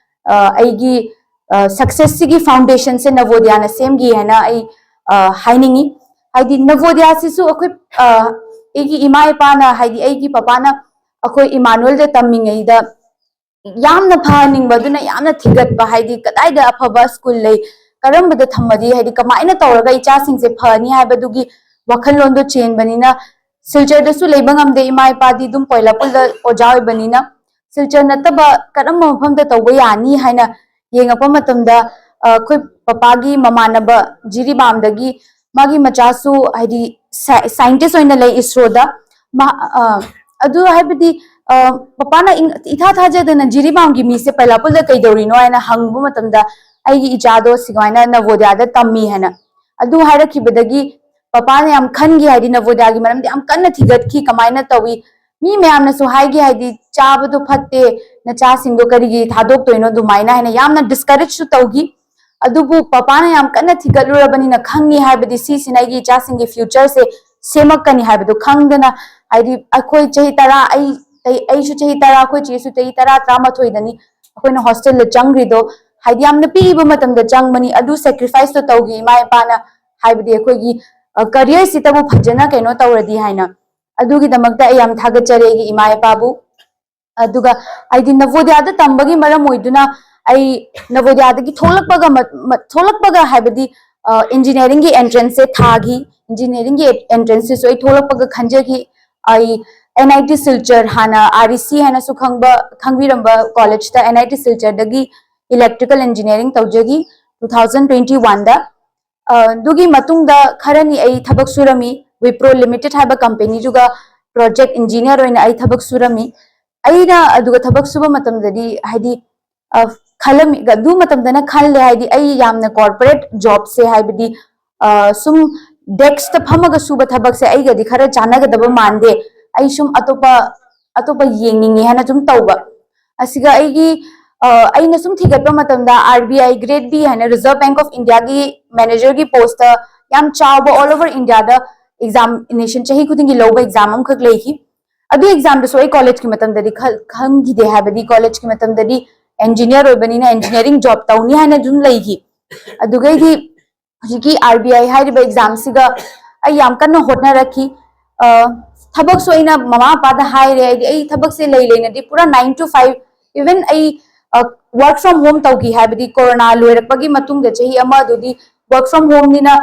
ꯑ, ꯑꯩꯒꯤ ꯁꯛꯁꯦꯁꯁꯤꯒꯤ ꯐꯥꯎꯟꯗꯦꯁꯟꯁꯦ ꯅꯕꯣꯗꯤꯌꯥꯅ ꯁꯦꯝꯈꯤ ꯍꯥꯏꯅ ꯑꯩ ꯍꯥꯏꯅꯤꯡꯉꯤ꯫ ꯍꯥꯏꯗꯤ ꯅꯕꯣꯗꯤꯌꯥꯁꯤꯁꯨ ꯑꯩꯈꯣꯏ ꯑꯩꯒꯤ ꯏꯃꯥ ꯏꯄꯥꯅ, ꯍꯥꯏꯗꯤ ꯑꯩꯒꯤ ꯄꯄꯥꯅ ꯑꯩꯈꯣꯏ ꯏꯃꯥꯅꯨꯑꯦꯜꯗ ꯇꯝꯃꯤꯉꯩꯗ ꯌꯥꯝꯅ ꯐꯍꯟꯅꯤꯡꯕ, ꯑꯗꯨꯅ ꯌꯥꯝꯅ ꯊꯤꯒꯠꯄ, ꯍꯥꯏꯗꯤ ꯀꯗꯥꯏꯗ ꯑꯐꯕ ꯁ꯭ꯀꯨꯜ ꯂꯩ, ꯀꯔꯝꯕꯗ ꯊꯝꯃꯗꯤ, ꯍꯥꯏꯗꯤ ꯀꯃꯥꯏꯅ ꯇꯧꯔꯒ ꯏꯆꯥꯁꯤꯡꯁꯦ ꯐꯅꯤ ꯍꯥꯏꯕꯗꯨꯒꯤ ꯋꯥꯈꯜꯂꯣꯟꯗꯣ ꯆꯦꯟꯕꯅꯤꯅ, ꯁꯤꯜꯆꯔꯗꯁꯨ ꯂꯩꯕ ꯉꯝꯗꯦ꯫ ꯏꯃꯥ ꯏꯄꯥꯗꯤ ꯑꯗꯨꯝ ꯄꯣꯏꯂꯥꯄꯨꯜꯗ ꯑꯣꯖꯥ ꯑꯣꯏꯕꯅꯤꯅ, ꯁꯤꯜꯆꯔ ꯅꯠꯇꯕ ꯀꯔꯝꯕ ꯃꯐꯝꯗ ꯇꯧꯕ ꯌꯥꯅꯤ ꯍꯥꯏꯅ ꯌꯦꯡꯉꯛꯄ ꯃꯇꯝꯗ, ꯑ, ꯑꯩꯈꯣꯏ ꯄꯄꯥꯒꯤ ꯃꯃꯥꯟꯅꯕ ꯖꯤꯔꯤꯕꯥꯝꯗꯒꯤ ꯃꯥꯒꯤ ꯃꯆꯥꯁꯨ, ꯍꯥꯏꯗꯤ, ꯁꯥꯏ-, ꯁꯥꯏꯟꯇꯤꯁ ꯑꯣꯏꯅ ꯂꯩ ꯏꯁꯔꯣꯗ꯫ ꯃꯥ-, ꯑ, ꯑꯗꯨ ꯍꯥꯏꯕꯗꯤ, ꯑ, ꯄꯄꯥꯅ ꯏꯪ-, ꯏꯊꯥ ꯊꯥꯖꯗꯅ ꯖꯤꯔꯤꯕꯥꯝꯒꯤ ꯃꯤꯁꯦ ꯄꯩꯂꯥꯄꯨꯜꯗ ꯀꯩꯗꯧꯔꯤꯅꯣ ꯍꯥꯏꯅ ꯍꯪꯕ ꯃꯇꯝꯗ, ꯑꯩꯒꯤ ꯏꯆꯥꯗꯣ ꯁꯨꯃꯥꯏꯅ ꯅꯕꯣꯗꯤꯌꯥꯗ ꯇꯝꯃꯤ ꯍꯥꯏꯅ ꯑꯗꯨ ꯍꯥꯏꯔꯛꯈꯤꯕꯗꯒꯤ, ꯄꯄꯥꯅ ꯌꯥꯝ ꯈꯟꯈꯤ, ꯍꯥꯏꯗꯤ ꯅꯕꯣꯗꯤꯌꯥꯒꯤ ꯃꯔꯝꯗꯤ ꯌꯥꯝ ꯀꯟꯅ ꯊꯤꯒꯠꯈꯤ, ꯀꯃꯥꯏꯅ ꯇꯧꯏ, ꯃꯤ ꯃꯌꯥꯝꯅꯁꯨ ꯍꯥꯏꯒꯤ, ꯍꯥꯏꯗꯤ ꯆꯥꯕꯗꯣ ꯐꯠꯇꯦ, ꯅꯆꯥꯁꯤꯡꯗꯣ ꯀꯔꯤꯒꯤ ꯊꯥꯗꯣꯛꯇꯣꯏꯅꯣ ꯑꯗꯨꯃꯥꯏꯅ ꯍꯥꯏꯅ ꯌꯥꯝꯅ ꯗꯤꯁꯀꯔꯦꯖꯁꯨ ꯇꯧꯈꯤ꯫ ꯑꯗꯨꯕꯨ ꯄꯄꯥꯅ ꯌꯥꯝ ꯀꯟꯅ ꯊꯤꯒꯠꯂꯨꯔꯕꯅꯤꯅ ꯈꯪꯉꯤ, ꯍꯥꯏꯕꯗꯤ ꯁꯤꯁꯤꯅ ꯑꯩꯒꯤ ꯏꯆꯥꯁꯤꯡꯒꯤ ꯐ꯭ꯌꯨꯆꯔꯁꯦ ꯁꯦꯝꯃꯛꯀꯅꯤ ꯍꯥꯏꯕꯗꯣ ꯈꯪꯗꯅ, ꯍꯥꯏꯗꯤ ꯑꯩꯈꯣꯏ ꯆꯍꯤ ꯇꯔꯥ, ꯑꯩ, ꯑꯩ, ꯑꯩꯁꯨ ꯆꯍꯤ ꯇꯔꯥ, ꯑꯩꯈꯣꯏ ꯆꯦꯁꯨ ꯆꯍꯤ ꯇꯔꯥ, ꯇꯔꯥꯃꯥꯊꯣꯏꯗꯅꯤ ꯑꯩꯈꯣꯏꯅ ꯍꯣꯁꯇꯦꯜꯗ ꯆꯪꯈ꯭ꯔꯤꯗꯣ, ꯍꯥꯏꯗꯤ ꯌꯥꯝꯅ ꯄꯤꯛꯏꯕ ꯃꯇꯝꯗ ꯆꯪꯕꯅꯤ, ꯑꯗꯨ ꯁꯦꯀ꯭ꯔꯤꯐꯥꯏꯁꯇꯣ ꯇꯧꯈꯤ ꯏꯃꯥ ꯏꯄꯥꯅ, ꯍꯥꯏꯕꯗꯤ ꯑꯩꯈꯣꯏꯒꯤ ꯀꯔꯤꯌꯔꯁꯤꯇꯕꯨ ꯐꯖꯅ ꯀꯩꯅꯣ ꯇꯧꯔꯗꯤ ꯍꯥꯏꯅ꯫ ꯑꯗꯨꯒꯤꯗꯃꯛꯇ ꯑꯩ ꯌꯥꯝ ꯊꯥꯒꯠꯆꯔꯤ ꯑꯩꯒꯤ ꯏꯃꯥ ꯏꯄꯥꯕꯨ꯫ ꯑꯗꯨꯒ ꯍꯥꯏꯗꯤ ꯅꯕꯣꯗꯤꯌꯥꯗ ꯇꯝꯕꯒꯤ ꯃꯔꯝ ꯑꯣꯏꯗꯨꯅ ꯑꯩ ꯅꯕꯣꯗꯤꯌꯥꯗꯒꯤ ꯊꯣꯛꯂꯛꯄꯒ ꯃ-, ꯃ-, ꯊꯣꯛꯂꯛꯄꯒ ꯍꯥꯏꯕꯗꯤ, ꯑ, ꯏꯟꯖꯤꯅꯤꯌꯥꯔꯤꯡꯒꯤ ꯑꯦꯟꯇ꯭ꯔꯦꯟꯁꯁꯦ ꯊꯥꯈꯤ꯫ ꯏꯟꯖꯤꯅꯤꯌꯥꯔꯤꯡꯒꯤ ꯑꯦꯟꯇ꯭ꯔꯦꯟꯁꯁꯤꯁꯨ ꯑꯩ ꯊꯣꯛꯂꯛꯄꯒ ꯈꯟꯖꯈꯤ꯫ ꯑꯩ ꯑꯦꯟ ꯑꯥꯏ ꯇꯤ ꯁꯤꯜꯆꯔ, ꯍꯥꯟꯅ ꯑꯥꯔ ꯏ ꯁꯤ ꯍꯥꯏꯅꯁꯨ ꯈꯪꯕ, ꯈꯪꯕꯤꯔꯝꯕ ꯀꯣꯂꯦꯖꯇ, ꯑꯦꯟ ꯑꯥꯏ ꯇꯤ ꯁꯤꯜꯆꯔꯗꯒꯤ ꯏꯂꯦꯛꯇ꯭ꯔꯤꯀꯦꯜ ꯏꯟꯖꯤꯅꯤꯌꯥꯔꯤꯡ ꯇꯧꯖꯈꯤ ꯇꯨ ꯊꯥꯎꯖꯟ ꯇ꯭ꯋꯦꯟꯇꯤ ꯋꯥꯟꯗ꯫ ꯑ, ꯑꯗꯨꯒꯤ ꯃꯇꯨꯡꯗ ꯈꯔꯅꯤ ꯑꯩ ꯊꯕꯛ ꯁꯨꯔꯝꯃꯤ꯫ ꯋꯤꯄ꯭ꯔꯣ ꯂꯤꯃꯤꯇꯦꯠ ꯍꯥꯏꯕ ꯀꯝꯄꯦꯅꯤꯗꯨꯒ ꯄ꯭ꯔꯣꯖꯦꯛ ꯏꯟꯖꯤꯅꯤꯌꯥꯔ ꯑꯣꯏꯅ ꯑꯩ ꯊꯕꯛ ꯁꯨꯔꯝꯃꯤ꯫ ꯑꯩꯅ ꯑꯗꯨꯒ ꯊꯕꯛ ꯁꯨꯕ ꯃꯇꯝꯗꯗꯤ, ꯍꯥꯏꯗꯤ, ꯑ, ꯈꯜꯂꯝꯃꯤ, ꯑꯗꯨ ꯃꯇꯝꯗꯅ ꯈꯜꯂꯦ, ꯍꯥꯏꯗꯤ ꯑꯩ ꯌꯥꯝꯅ ꯀꯣꯔꯄꯣꯔꯦꯠ ꯖꯣꯕꯁꯦ, ꯍꯥꯏꯕꯗꯤ, ꯑ, ꯁꯨꯝ ꯗꯦꯛꯁꯇ ꯐꯝꯃꯒ ꯁꯨꯕ ꯊꯕꯛꯁꯦ ꯑꯩꯒꯗꯤ ꯈꯔ ꯆꯥꯟꯅꯒꯗꯕ ꯃꯥꯟꯗꯦ, ꯑꯩ ꯁꯨꯝ ꯑꯇꯣꯞꯄ, ꯑꯇꯣꯞꯄ ꯌꯦꯡꯅꯤꯡꯉꯦ ꯍꯥꯏꯅ ꯁꯨꯝ ꯇꯧꯕ꯫ ꯑꯁꯤꯒ ꯑꯩꯒꯤ, ꯑ, ꯑꯩꯅ ꯁꯨꯝ ꯊꯤꯒꯠꯄ ꯃꯇꯝꯗ, ꯑꯥꯔ ꯕꯤ ꯑꯥꯏ, ꯒ꯭ꯔꯦꯠ ꯕꯤ ꯍꯥꯏꯅ ꯔꯤꯖꯔꯚ ꯕꯦꯡꯛ ꯑꯣꯐ ꯏꯟꯗꯤꯌꯥꯒꯤ ꯃꯦꯅꯦꯖꯔꯒꯤ ꯄꯣꯁꯇ ꯌꯥꯝ ꯆꯥꯎꯕ, ꯑꯣꯜ ꯑꯣꯚꯔ ꯏꯟꯗꯤꯌꯥꯗ ꯑꯦꯛꯖꯥꯃꯤꯅꯦꯁꯟ ꯆꯍꯤ ꯈꯨꯗꯤꯡꯒꯤ ꯂꯧꯕ ꯑꯦꯛꯖꯥꯝ ꯑꯃꯈꯛ ꯂꯩꯈꯤ꯫ ꯑꯗꯨ ꯑꯦꯛꯖꯥꯝꯗꯨꯁꯨ ꯑꯩ ꯀꯣꯂꯦꯖꯀꯤ ꯃꯇꯝꯗꯗꯤ ꯈꯜ-, ꯈꯪꯈꯤꯗꯦ, ꯍꯥꯏꯕꯗꯤ ꯀꯣꯂꯦꯖꯀꯤ ꯃꯇꯝꯗꯗꯤ ꯑꯦꯟꯖꯤꯅꯤꯌꯔ ꯑꯣꯏꯕꯅꯤꯅ ꯑꯦꯟꯖꯤꯅꯤꯌꯔꯤꯡ ꯖꯣꯕ ꯇꯧꯅꯤ ꯍꯥꯏꯅ ꯑꯗꯨꯝ ꯂꯩꯈꯤ꯫ ꯑꯗꯨꯒꯩꯗꯤ ꯍꯧꯖꯤꯛꯀꯤ ꯑꯥꯔ ꯕꯤ ꯑꯥꯏ ꯍꯥꯏꯔꯤꯕ ꯑꯦꯛꯖꯥꯝꯁꯤꯒ ꯑꯩ ꯌꯥꯝ ꯀꯟꯅ ꯍꯣꯠꯅꯔꯛꯈꯤ꯫ ꯊꯕꯛꯁꯨ ꯑꯩꯅ ꯃꯃꯥ ꯃꯄꯥꯗ ꯍꯥꯏꯔꯦ, ꯍꯥꯏꯗꯤ ꯑꯩ ꯊꯕꯛꯁꯦ ꯂꯩ ꯂꯩꯅꯗꯤ ꯄꯨꯔꯥ nine to five, even ꯑꯩ work from home ꯇꯧꯈꯤ, ꯍꯥꯏꯕꯗꯤ ꯀꯣꯔꯣꯅꯥ ꯂꯣꯏꯔꯛꯄꯒꯤ ꯃꯇꯨꯡꯗ ꯆꯍꯤ ꯑꯃ ꯑꯗꯨꯗꯤ work from homeꯅꯤꯅ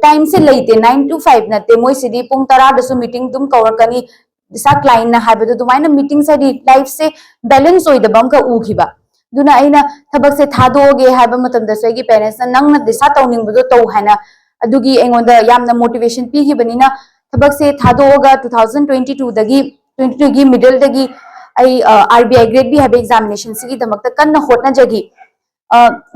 ꯇꯥꯏꯝꯁꯦ ꯂꯩꯇꯦ, nine to five ꯅꯠꯇꯦ꯫ ꯃꯣꯏꯁꯤꯗꯤ ꯄꯨꯡ ꯇꯔꯥꯗꯁꯨ ꯃꯤꯇꯤꯡ ꯑꯗꯨꯝ ꯀꯧꯔꯛꯀꯅꯤ, ꯏꯁꯥ ꯀ꯭ꯂꯥꯏꯟꯅ ꯍꯥꯏꯕꯗꯣ ꯑꯗꯨꯃꯥꯏꯅ ꯃꯤꯇꯤꯡꯁ ꯍꯥꯏꯗꯤ ꯂꯥꯏꯐꯁꯦ ꯕꯦꯂꯦꯟꯁ ꯑꯣꯏꯗꯕ ꯑꯃꯒ ꯎꯈꯤꯕ꯫ ꯑꯗꯨꯅ ꯑꯩꯅ ꯊꯕꯛꯁꯦ ꯊꯥꯗꯣꯛꯑꯒꯦ ꯍꯥꯏꯕ ꯃꯇꯝꯗꯁꯨ ꯑꯩꯒꯤ ꯄꯦꯔꯦꯟꯁꯅ ꯅꯪꯅ ꯗꯤꯁꯥꯏꯗ ꯇꯧꯅꯤꯡꯕꯗꯣ ꯇꯧ ꯍꯥꯏꯅ ꯑꯗꯨꯒꯤ ꯑꯩꯉꯣꯟꯗ ꯌꯥꯝꯅ ꯃꯣꯇꯤꯚꯦꯁꯟ ꯄꯤꯈꯤꯕꯅꯤꯅ ꯊꯕꯛꯁꯦ ꯊꯥꯗꯣꯛꯑꯒ two thousand twenty twoꯗꯒꯤ twenty twoꯒꯤ ꯃꯤꯗꯜꯗꯒꯤ ꯑꯩ ꯑꯥꯔ ꯕꯤ ꯑꯥꯏ ꯒ꯭ꯔꯦꯠ ꯕꯤ ꯍꯥꯏꯕ ꯑꯦꯛꯖꯥꯃꯤꯅꯦꯁꯟꯁꯤꯒꯤꯗꯃꯛꯇ ꯀꯟꯅ ꯍꯣꯠꯅꯖꯈꯤ꯫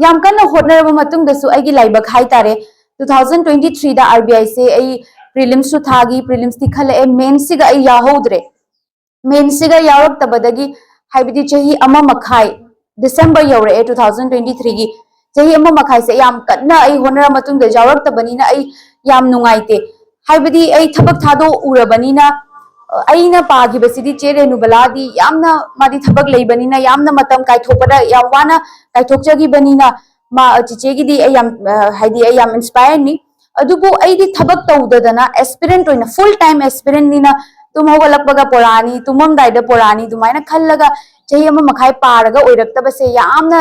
ꯌꯥꯝ ꯀꯟꯅ ꯍꯣꯠꯅꯔꯕ ꯃꯇꯨꯡꯗꯁꯨ ꯑꯩꯒꯤ ꯂꯥꯏꯕꯛ ꯍꯥꯏꯇꯥꯔꯦ, two thousand twenty threeꯗ ꯑꯥꯔ ꯕꯤ ꯑꯥꯏꯁꯦ ꯑꯩ ꯄ꯭ꯔꯤꯂꯤꯝꯁꯁꯨ ꯊꯥꯈꯤ, ꯄ꯭ꯔꯤꯂꯤꯝꯁꯇꯤ ꯈꯜꯂꯛꯑꯦ, ꯃꯦꯟꯁꯁꯤꯒ ꯑꯩ ꯌꯥꯎꯍꯧꯗ꯭ꯔꯦ꯫ ꯃꯦꯟꯁꯤꯒ ꯌꯥꯎꯔꯛꯇꯕꯗꯒꯤ, ꯍꯥꯏꯕꯗꯤ ꯆꯍꯤ ꯑꯃ ꯃꯈꯥꯏ, ꯗꯤꯁꯦꯝꯕꯔ ꯌꯧꯔꯛꯑꯦ two thousand twenty threeꯒꯤ, ꯆꯍꯤ ꯑꯃ ꯃꯈꯥꯏꯁꯦ ꯌꯥꯝ ꯀꯟꯅ ꯑꯩ ꯍꯣꯠꯅꯔ ꯃꯇꯨꯡꯗ ꯌꯥꯎꯔꯛꯇꯕꯅꯤꯅ ꯑꯩ ꯌꯥꯝ ꯅꯨꯡꯉꯥꯏꯇꯦ꯫ ꯍꯥꯏꯕꯗꯤ ꯑꯩ ꯊꯕꯛ ꯊꯥꯗꯣꯛꯎꯔꯕꯅꯤꯅ ꯑꯩꯅ ꯄꯥꯈꯤꯕꯁꯤꯗꯤ ꯆꯦ ꯔꯦꯅꯨꯕꯂꯥꯗꯤ ꯌꯥꯝꯅ, ꯃꯥꯗꯤ ꯊꯕꯛ ꯂꯩꯕꯅꯤꯅ ꯌꯥꯝꯅ ꯃꯇꯝ ꯀꯥꯏꯊꯣꯛꯄꯗ ꯌꯥꯝ ꯋꯥꯅ ꯀꯥꯏꯊꯣꯛꯆꯈꯤꯕꯅꯤꯅ ꯃꯥ, ꯆꯤꯆꯦꯒꯤꯗꯤ ꯑꯩ ꯌꯥꯝ, ꯍꯥꯏꯗꯤ ꯑꯩ ꯌꯥꯝ ꯏꯟꯁꯄꯥꯌꯔꯅꯤ꯫ ꯑꯗꯨꯕꯨ ꯑꯩꯗꯤ ꯊꯕꯛ ꯇꯧꯗꯗꯅ ꯑꯦꯁꯄꯤꯔꯦꯟꯠ ꯑꯣꯏꯅ, ꯐꯨꯜ ꯇꯥꯏꯝ ꯑꯦꯁꯄꯤꯔꯦꯟꯠꯅꯤꯅ, ꯇꯨꯝ ꯍꯧꯒꯠꯂꯛꯄꯒ ꯄꯣꯔꯛꯑꯅꯤ, ꯇꯨꯝꯃꯝꯗꯥꯏꯗ ꯄꯣꯔꯛꯑꯅꯤ, ꯑꯗꯨꯃꯥꯏꯅ ꯈꯜꯂꯒ ꯆꯍꯤ ꯑꯃ ꯃꯈꯥꯏ ꯄꯥꯔꯒ ꯑꯣꯏꯔꯛꯇꯕꯁꯦ ꯌꯥꯝꯅ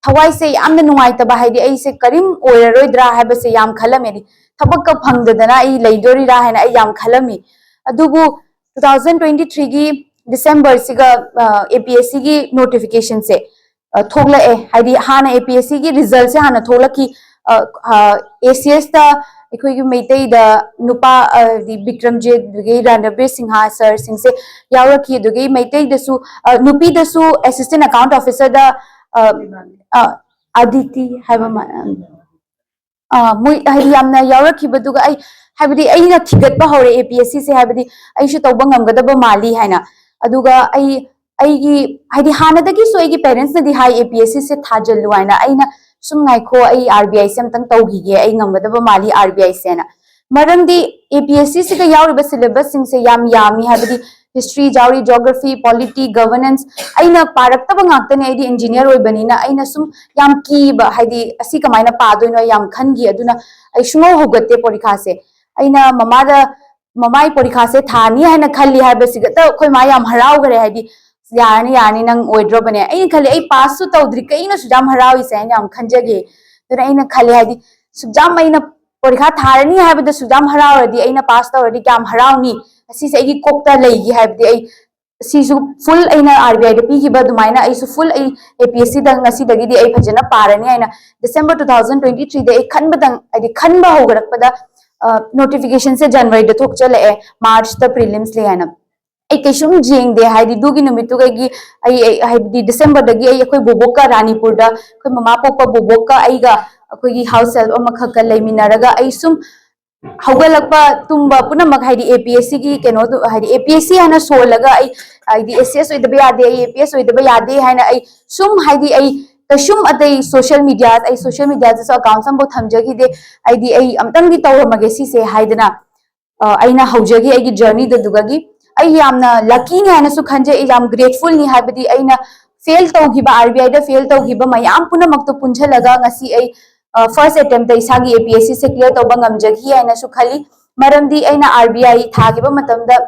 ꯊꯋꯥꯏꯁꯦ ꯌꯥꯝꯅ ꯅꯨꯡꯉꯥꯏꯇꯕ, ꯍꯥꯏꯗꯤ ꯑꯩꯁꯦ ꯀꯔꯤꯝ ꯑꯣꯏꯔꯔꯣꯏꯗ꯭ꯔꯥ ꯍꯥꯏꯕꯁꯦ ꯌꯥꯝ ꯈꯜꯂꯝꯃꯦ꯫ ꯊꯕꯛꯀ ꯐꯪꯗꯗꯅ ꯑꯩ ꯂꯩꯗꯣꯔꯤꯔꯥ ꯍꯥꯏꯅ ꯑꯩ ꯌꯥꯝ ꯈꯜꯂꯝꯃꯤ꯫ ꯑꯗꯨꯕꯨ two thousand twenty threeꯒꯤ ꯗꯤꯁꯦꯝꯕꯔꯁꯤꯒ ꯑꯦ ꯄꯤ ꯑꯦꯁ ꯁꯤꯒꯤ ꯅꯣꯇꯤꯐꯤꯀꯦꯁꯟꯁꯦ ꯊꯣꯛꯂꯛꯑꯦ꯫ ꯍꯥꯏꯗꯤ ꯍꯥꯟꯅ ꯑꯦ ꯄꯤ ꯑꯦꯁ ꯁꯤꯒꯤ ꯔꯤꯖꯜꯁꯦ ꯍꯥꯟꯅ ꯊꯣꯛꯂꯛꯈꯤ꯫ ꯑꯦ ꯁꯤ ꯑꯦꯁꯇ ꯑꯩꯈꯣꯏꯒꯤ ꯃꯩꯇꯩꯗ ꯅꯨꯄꯥ, ꯍꯥꯏꯗꯤ ꯕꯤꯀ꯭ꯔꯝꯖꯤꯠ, ꯑꯗꯒꯤ ꯔꯥꯅꯕꯤꯔ ꯁꯤꯡꯍ ꯁꯔꯁꯤꯡꯁꯦ ꯌꯥꯎꯔꯛꯈꯤ꯫ ꯑꯗꯨꯗꯒꯤ ꯃꯩꯇꯩꯗꯁꯨ, ꯅꯨꯄꯤꯗꯁꯨ ꯑꯦꯁꯤꯁꯇꯦꯟ ꯑꯦꯀꯥꯎꯟꯠ ꯑꯣꯐꯤꯁꯔꯗ ꯑꯗꯤꯇꯤ ꯍꯥꯏꯕ ꯃꯣꯏ ꯍꯥꯏꯗꯤ ꯌꯥꯝꯅ ꯌꯥꯎꯔꯛꯈꯤꯕꯗꯨꯒ ꯑꯩ, ꯍꯥꯏꯕꯗꯤ ꯑꯩꯅ ꯊꯤꯒꯠꯄ ꯍꯧꯔꯦ ꯑꯦ ꯄꯤ ꯑꯦꯁ ꯁꯤꯁꯦ, ꯍꯥꯏꯕꯗꯤ ꯑꯩꯁꯨ ꯇꯧꯕ ꯉꯝꯒꯗꯕ ꯃꯥꯜꯂꯤ ꯍꯥꯏꯅ꯫ ꯑꯗꯨꯒ ꯑꯩ, ꯑꯩꯒꯤ, ꯍꯥꯏꯗꯤ ꯍꯥꯟꯅꯗꯒꯤꯁꯨ ꯑꯩꯒꯤ ꯄꯦꯔꯦꯟꯁꯅꯗꯤ ꯍꯥꯏ ꯑꯦ ꯄꯤ ꯑꯦꯁ ꯁꯤꯁꯦ ꯊꯥꯖꯤꯜꯂꯨ ꯍꯥꯏꯅ꯫ ꯑꯩꯅ ꯁꯨꯝ ꯉꯥꯏꯈꯣ, ꯑꯩ ꯑꯥꯔ ꯕꯤ ꯑꯥꯏꯁꯦ ꯑꯝꯇꯪ ꯇꯧꯈꯤꯒꯦ, ꯑꯩ ꯉꯝꯒꯗꯕ ꯃꯥꯜꯂꯤ ꯑꯥꯔ ꯕꯤ ꯑꯥꯏꯁꯦꯅ꯫ ꯃꯔꯝꯗꯤ ꯑꯦ ꯄꯤ ꯑꯦꯁ ꯁꯤꯁꯤꯗ ꯌꯥꯎꯔꯤꯕ ꯁꯤꯂꯦꯕꯁꯁꯤꯡꯁꯦ ꯌꯥꯝ ꯌꯥꯝꯃꯤ, ꯍꯥꯏꯕꯗꯤ ꯍꯤꯁꯇ꯭ꯔꯤ ꯌꯥꯎꯔꯤ, ꯖꯤꯑꯣꯒ꯭ꯔꯥꯐꯤ, ꯄꯣꯂꯤꯇꯤ, ꯒꯕꯔꯅꯦꯟꯁ, ꯑꯩꯅ ꯄꯥꯔꯛꯇꯕ ꯉꯥꯛꯇꯅꯦ꯫ ꯑꯩꯗꯤ ꯏꯟꯖꯤꯅꯤꯌꯔ ꯑꯣꯏꯕꯅꯤꯅ ꯑꯩꯅ ꯁꯨꯝ ꯌꯥꯝ ꯀꯤꯕ, ꯍꯥꯏꯗꯤ ꯑꯁꯤ ꯀꯃꯥꯏꯅ ꯄꯥꯗꯣꯏꯅꯣ ꯌꯥꯝ ꯈꯟꯈꯤ꯫ ꯑꯗꯨꯅ ꯑꯩ ꯁꯨꯡꯍꯧ ꯍꯧꯒꯠꯇꯦ ꯄꯣꯔꯤꯈꯥꯁꯦ꯫ ꯑꯩꯅ ꯃꯃꯥꯗ, "ꯃꯃꯥ, ꯑꯩ ꯄꯣꯔꯤꯈꯥꯁꯦ ꯊꯥꯅꯤ ꯍꯥꯏꯅ ꯈꯜꯂꯤ" ꯍꯥꯏꯕꯁꯤꯗꯇ ꯑꯩꯈꯣꯏ ꯃꯥ ꯌꯥꯝ ꯍꯔꯥꯎꯈ꯭ꯔꯦ꯫ ꯍꯥꯏꯗꯤ, "ꯌꯥꯔꯅꯤ, ꯌꯥꯔꯅꯤ, ꯅꯪ ꯑꯣꯏꯗ꯭ꯔꯣꯕꯅꯦ"꯫ ꯑꯩꯅ ꯈꯜꯂꯤ, "ꯑꯩ ꯄꯥꯁꯁꯨ ꯇꯧꯗ꯭ꯔꯤ, ꯀꯩꯅꯣ ꯑꯁꯨꯛ ꯌꯥꯝ ꯍꯔꯥꯎꯔꯤꯁꯦ?" ꯍꯥꯏꯅ ꯌꯥꯝ ꯈꯟꯖꯈꯤ꯫ ꯑꯗꯨꯅ ꯑꯩꯅ ꯈꯜꯂꯤ, ꯍꯥꯏꯗꯤ, ꯑꯁꯨꯛ ꯌꯥꯝ ꯑꯩꯅ ꯄꯣꯔꯤꯈꯥ ꯊꯥꯔꯅꯤ ꯍꯥꯏꯕꯗ ꯑꯁꯨꯛ ꯌꯥꯝ ꯍꯔꯥꯎꯔꯗꯤ, ꯑꯩꯅ ꯄꯥꯁ ꯇꯧꯔꯗꯤ ꯀꯌꯥꯝ ꯍꯔꯥꯎꯅꯤ? ꯑꯁꯤꯁꯦ ꯑꯩꯒꯤ ꯀꯣꯛꯇ ꯂꯩꯈꯤ꯫ ꯍꯥꯏꯕꯗꯤ, ꯑꯩ ꯁꯤꯁꯨ ꯐꯨꯜ ꯑꯩꯅ ꯑꯥꯔ ꯕꯤ ꯑꯥꯏꯗ ꯄꯤꯈꯤꯕ ꯑꯗꯨꯃꯥꯏꯅ ꯑꯩꯁꯨ ꯐꯨꯜ ꯑꯩ ꯑꯦ ꯄꯤ ꯑꯦꯁ ꯁꯤꯗ ꯉꯁꯤꯗꯒꯤꯗꯤ ꯑꯩ ꯐꯖꯅ ꯄꯥꯔꯅꯤ ꯍꯥꯏꯅ ꯗꯤꯁꯦꯝꯕꯔ ꯇꯨ ꯊꯥꯎꯖꯟ ꯇ꯭ꯋꯦꯟꯇꯤ ꯊ꯭ꯔꯤꯗ ꯑꯩ ꯈꯟꯕꯗꯪ, ꯍꯥꯏꯗꯤ, ꯈꯟꯕ ꯍꯧꯒꯠꯂꯛꯄꯗ ꯅꯣꯇꯤꯐꯤꯀꯦꯁꯟꯁꯦ ꯖꯅꯋꯥꯔꯤꯗ ꯊꯣꯛꯆꯜꯂꯛꯑꯦ, ꯃꯥꯔꯆꯇ ꯄ꯭ꯔꯤꯂꯤꯝꯁ ꯂꯩ ꯍꯥꯏꯅ꯫ ꯑꯩ ꯀꯩꯁꯨꯝ ꯌꯦꯡꯗꯦ, ꯍꯥꯏꯗꯤ, ꯑꯗꯨꯒꯤ ꯅꯨꯃꯤꯠꯇꯨꯒꯤ ꯑꯩ, ꯑꯩ, ꯍꯥꯏꯕꯗꯤ, ꯗꯤꯁꯦꯝꯕꯔꯗꯒꯤ ꯑꯩ ꯑꯩꯈꯣꯏ ꯕꯣꯕꯣꯛꯀ, ꯔꯥꯅꯤꯄꯨꯔꯗ ꯑꯩꯈꯣꯏ ꯃꯃꯥ ꯄꯣꯛꯄ ꯕꯣꯕꯣꯛꯀ ꯑꯩꯒ ꯑꯩꯈꯣꯏꯒꯤ ꯍꯥꯎꯁ ꯍꯦꯜꯞ ꯑꯃꯈꯛꯀ ꯂꯩꯃꯤꯟꯅꯔꯒ ꯑꯩ ꯁꯨꯝ ꯍꯧꯒꯠꯂꯛꯄ ꯇꯨꯝꯕ ꯄꯨꯝꯅꯃꯛ, ꯍꯥꯏꯗꯤ, ꯑꯦ ꯄꯤ ꯑꯦꯁ ꯁꯤꯒꯤ ꯀꯩꯅꯣꯗꯨ, ꯍꯥꯏꯗꯤ, ꯑꯦ ꯄꯤ ꯑꯦꯁ ꯁꯤ ꯍꯥꯏꯅ ꯁꯣꯜꯂꯒ ꯑꯩ, ꯍꯥꯏꯗꯤ, ꯑꯦꯁ ꯑꯦꯁ ꯑꯣꯏꯗꯕ ꯌꯥꯗꯦ, ꯑꯩ ꯑꯦ ꯄꯤ ꯑꯦꯁ ꯑꯣꯏꯗꯕ ꯌꯥꯗꯦ ꯍꯥꯏꯅ ꯑꯩ ꯁꯨꯝ, ꯍꯥꯏꯗꯤ, ꯑꯩ ꯀꯩꯁꯨꯝ ꯑꯇꯩ ꯁꯣꯁꯤꯌꯦꯜ ꯃꯤꯗꯤꯌꯥ, ꯑꯩ ꯁꯣꯁꯤꯌꯦꯜ ꯃꯤꯗꯤꯌꯥꯗꯁꯨ ꯑꯦꯀꯥꯎꯟꯠꯁ ꯑꯃꯐꯥꯎ ꯊꯝꯖꯈꯤꯗꯦ꯫ ꯑꯩꯗꯤ ꯑꯩ ꯑꯝꯇꯪꯗꯤ ꯇꯧꯔꯝꯃꯒꯦ ꯁꯤꯁꯦ ꯍꯥꯏꯗꯅ, ꯑ, ꯑꯩꯅ ꯍꯧꯖꯈꯤ ꯑꯩꯒꯤ ꯖꯔꯅꯤꯗꯨꯗꯨꯒꯤ꯫ ꯑꯩ ꯌꯥꯝꯅ ꯂꯛꯀꯤꯅꯤ ꯍꯥꯏꯅꯁꯨ ꯈꯟꯖꯩ, ꯑꯩ ꯌꯥꯝ ꯒ꯭ꯔꯦꯠꯐꯨꯜꯅꯤ, ꯍꯥꯏꯕꯗꯤ ꯑꯩꯅ ꯐꯦꯜ ꯇꯧꯈꯤꯕ, ꯑꯥꯔ ꯕꯤ ꯑꯥꯏꯗ ꯐꯦꯜ ꯇꯧꯈꯤꯕ ꯃꯌꯥꯝ ꯄꯨꯝꯅꯃꯛꯇꯣ ꯄꯨꯟꯁꯤꯜꯂꯒ ꯉꯁꯤ ꯑꯩ, ꯑ, ꯐꯥꯔꯁ ꯑꯦꯇꯦꯝꯞꯇ ꯏꯁꯥꯒꯤ ꯑꯦ ꯄꯤ ꯑꯦꯁ ꯁꯤꯁꯦ ꯀ꯭ꯂꯤꯌꯥꯔ ꯇꯧꯕ ꯉꯝꯖꯈꯤ ꯍꯥꯏꯅꯁꯨ ꯈꯜꯂꯤ꯫ ꯃꯔꯝꯗꯤ ꯑꯩꯅ ꯑꯥꯔ ꯕꯤ ꯑꯥꯏ ꯊꯥꯈꯤꯕ ꯃꯇꯝꯗ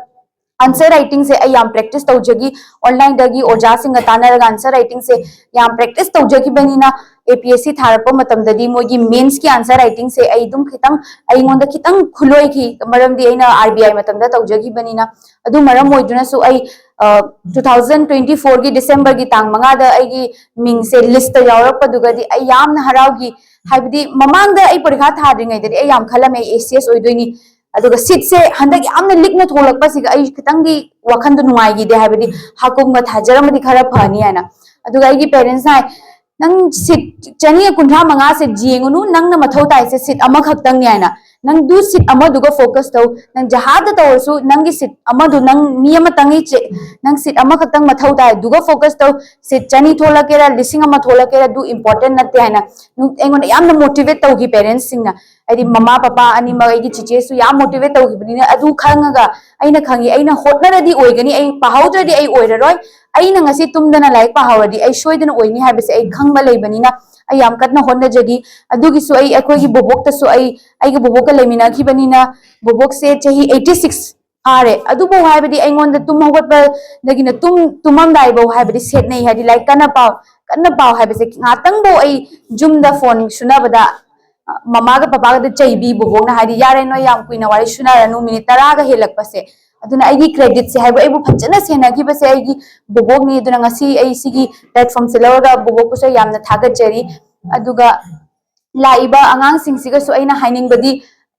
ꯑꯟꯁꯔ ꯔꯥꯏꯇꯤꯡꯁꯦ ꯑꯩ ꯌꯥꯝ ꯄ꯭ꯔꯦꯛꯇꯤꯁ ꯇꯧꯖꯈꯤ, ꯑꯣꯟꯂꯥꯏꯟꯗꯒꯤ ꯑꯣꯖꯥꯁꯤꯡꯒ ꯇꯥꯟꯅꯔꯒ ꯑꯟꯁꯔ ꯔꯥꯏꯇꯤꯡꯁꯦ ꯌꯥꯝ ꯄ꯭ꯔꯦꯛꯇꯤꯁ ꯇꯧꯖꯈꯤꯕꯅꯤꯅ, ꯑꯦ ꯄꯤ ꯑꯦꯁ ꯁꯤ ꯊꯥꯔꯛꯄ ꯃꯇꯝꯗꯗꯤ ꯃꯣꯏꯒꯤ ꯃꯦꯟꯁꯀꯤ ꯑꯟꯁꯔ ꯔꯥꯏꯇꯤꯡꯁꯦ ꯑꯩ ꯑꯗꯨꯝ ꯈꯤꯇꯪ, ꯑꯩꯉꯣꯟꯗ ꯈꯤꯇꯪ ꯈꯨꯂꯣꯏꯈꯤ, ꯃꯔꯝꯗꯤ ꯑꯩꯅ ꯑꯥꯔ ꯕꯤ ꯑꯥꯏ ꯃꯇꯝꯗ ꯇꯧꯖꯈꯤꯕꯅꯤꯅ꯫ ꯑꯗꯨ ꯃꯔꯝ ꯑꯣꯏꯗꯨꯅꯁꯨ ꯑꯩ, ꯑ, ꯇꯨ ꯊꯥꯎꯖꯟ ꯇ꯭ꯋꯦꯟꯇꯤ ꯐꯣꯔꯒꯤ ꯗꯤꯁꯦꯝꯕꯔꯒꯤ ꯇꯥꯡ ꯃꯉꯥꯗ ꯑꯩꯒꯤ ꯃꯤꯡꯁꯦ ꯂꯤꯁꯇ ꯌꯥꯎꯔꯛꯄꯗꯨꯒꯗꯤ ꯑꯩ ꯌꯥꯝꯅ ꯍꯔꯥꯎꯈꯤ꯫ ꯍꯥꯏꯕꯗꯤ, ꯃꯃꯥꯡꯗ ꯑꯩ ꯄꯔꯤꯈꯥ ꯊꯥꯗ꯭ꯔꯤꯉꯩꯗꯗꯤ ꯑꯩ ꯌꯥꯝ ꯈꯜꯂꯝꯃꯦ, ꯑꯩ ꯑꯦ ꯁꯤ ꯑꯦꯁ ꯑꯣꯏꯗꯣꯏꯅꯤ, ꯑꯗꯨꯒ ꯁꯤꯠꯁꯦ ꯍꯟꯗꯛ ꯌꯥꯝꯅ ꯂꯤꯛꯅ ꯊꯣꯛꯂꯛꯄꯁꯤꯒ ꯑꯩ ꯈꯤꯇꯪꯗꯤ ꯋꯥꯈꯟꯗꯣ ꯅꯨꯡꯉꯥꯏꯈꯤꯗꯦ꯫ ꯍꯥꯏꯕꯗꯤ, ꯍꯥꯀꯨꯝꯒ ꯊꯥꯖꯔꯝꯃꯗꯤ ꯈꯔ ꯐꯅꯤ ꯍꯥꯏꯅ꯫ ꯑꯗꯨꯒ ꯑꯩꯒꯤ ꯄꯦꯔꯦꯟꯁꯅ ꯍꯥꯏ, "ꯅꯪ ꯁꯤꯠ ꯆꯅꯤ ꯀꯨꯟꯊ꯭ꯔꯥ ꯃꯉꯥꯁꯦ ꯌꯦꯡꯉꯨꯅꯨ, ꯅꯪꯅ ꯃꯊꯧ ꯇꯥꯏꯁꯦ ꯁꯤꯠ ꯑꯃꯈꯛꯇꯪꯅꯤ" ꯍꯥꯏꯅ꯫ "ꯅꯪ ꯗꯨ ꯁꯤꯠ ꯑꯃꯗꯨꯒ ꯐꯣꯀꯁ ꯇꯧ, ꯅꯪ ꯖꯍꯥꯗ ꯇꯧꯔꯁꯨ ꯅꯪꯒꯤ ꯁꯤꯠ ꯑꯃꯗꯨ, ꯅꯪ ꯃꯤ ꯑꯃꯇꯪꯒꯤ ꯆꯦ-, ꯅꯪ ꯁꯤꯠ ꯑꯃꯈꯛꯇꯪ ꯃꯊꯧ ꯇꯥꯏ, ꯑꯗꯨꯒ ꯐꯣꯀꯁ ꯇꯧ꯫ ꯁꯤꯠ ꯆꯅꯤ ꯊꯣꯛꯂꯛꯀꯦꯔꯥ, ꯂꯤꯁꯤꯡ ꯑꯃ ꯊꯣꯛꯂꯛꯀꯦꯔꯥ, ꯑꯗꯨ ꯏꯝꯄꯣꯔꯇꯦꯟ ꯅꯠꯇꯦ" ꯍꯥꯏꯅ ꯑꯩꯉꯣꯟꯗ ꯌꯥꯝꯅ ꯃꯣꯇꯤꯚꯦꯠ ꯇꯧꯈꯤ ꯄꯦꯔꯦꯟꯁꯁꯤꯡꯅ꯫ ꯍꯥꯏꯗꯤ ꯃꯃꯥ ꯄꯄꯥ ꯑꯅꯤꯃꯛ, ꯑꯩꯒꯤ ꯆꯤꯆꯦꯁꯨ ꯌꯥꯝ ꯃꯣꯇꯤꯚꯦꯠ ꯇꯧꯈꯤꯕꯅꯤꯅ, ꯑꯗꯨ ꯈꯪꯉꯒ ꯑꯩꯅ ꯈꯪꯉꯤ, ꯑꯩꯅ ꯍꯣꯠꯅꯔꯗꯤ ꯑꯣꯏꯒꯅꯤ, ꯑꯩ ꯄꯥꯍꯧꯗ꯭ꯔꯗꯤ ꯑꯩ ꯑꯣꯏꯔꯔꯣꯏ, ꯑꯩꯅ ꯉꯁꯤ ꯇꯨꯝꯗꯅ ꯂꯥꯏꯔꯤꯛ ꯄꯥꯍꯧꯔꯗꯤ ꯑꯩ ꯁꯣꯏꯗꯅ ꯑꯣꯏꯅꯤ ꯍꯥꯏꯕꯁꯦ ꯑꯩ ꯈꯪꯕ ꯂꯩꯕꯅꯤꯅ ꯑꯩ ꯌꯥꯝ ꯀꯟꯅ ꯍꯣꯠꯅꯖꯒꯤ꯫ ꯑꯗꯨꯒꯤꯁꯨ ꯑꯩ ꯑꯩꯈꯣꯏꯒꯤ ꯕꯣꯕꯣꯛꯇꯁꯨ, ꯑꯩ ꯑꯩꯒꯤ ꯕꯣꯕꯣꯛꯀ ꯂꯩꯃꯤꯟꯅꯈꯤꯕꯅꯤꯅ, ꯕꯣꯕꯣꯛꯁꯦ ꯆꯍꯤ eighty six ꯐꯥꯔꯦ꯫ ꯑꯗꯨꯕꯨ ꯍꯥꯏꯕꯗꯤ ꯑꯩꯉꯣꯟꯗ ꯇꯨꯝ ꯍꯧꯒꯠꯄꯗꯒꯤꯅ ꯇꯨꯝ ꯇꯨꯝꯃꯝꯗꯥꯏꯐꯥꯎ ꯍꯥꯏꯕꯗꯤ ꯁꯦꯠꯅꯩ, ꯍꯥꯏꯗꯤ ꯂꯥꯏꯔꯤꯛ ꯀꯟꯅ ꯄꯥꯎ, ꯀꯟꯅ ꯄꯥꯎ ꯍꯥꯏꯕꯁꯦ ꯉꯥꯛꯇꯪꯐꯥꯎ ꯑꯩ ꯌꯨꯝꯗ ꯐꯣꯟ ꯁꯨꯅꯕꯗ, ꯑ, ꯃꯃꯥꯒ ꯄꯄꯥꯒꯗ ꯆꯩꯕꯤ ꯕꯣꯕꯣꯛꯅ, ꯍꯥꯏꯗꯤ "ꯌꯥꯔꯦ, ꯅꯣꯏ ꯌꯥꯝ ꯀꯨꯏꯅ ꯋꯥꯔꯤ ꯁꯨꯅꯔꯅꯨ, ꯃꯤꯅꯤꯠ ꯇꯔꯥꯒ ꯍꯦꯜꯂꯛꯄꯁꯦ"꯫ ꯑꯗꯨꯅ ꯑꯩꯒꯤ ꯀ꯭ꯔꯦꯗꯤꯠꯁꯦ ꯍꯥꯏꯕꯨ ꯑꯩꯕꯨ ꯐꯖꯅ ꯁꯦꯟꯅꯈꯤꯕꯁꯦ ꯑꯩꯒꯤ ꯕꯣꯕꯣꯛꯅꯤ꯫ ꯑꯗꯨꯅ ꯉꯁꯤ ꯑꯩ ꯁꯤꯒꯤ ꯄ꯭ꯂꯦꯠꯐꯣꯝꯁꯦ ꯂꯧꯔꯒ ꯕꯣꯕꯣꯛꯄꯨꯁꯨ ꯑꯩ ꯌꯥꯝꯅ ꯊꯥꯒꯠꯆꯔꯤ꯫ ꯑꯗꯨꯒ ꯂꯥꯛꯏꯕ ꯑꯉꯥꯡꯁꯤꯡꯁꯤꯒꯁꯨ ꯑꯩꯅ ꯍꯥꯏꯅꯤꯡꯕꯗꯤ,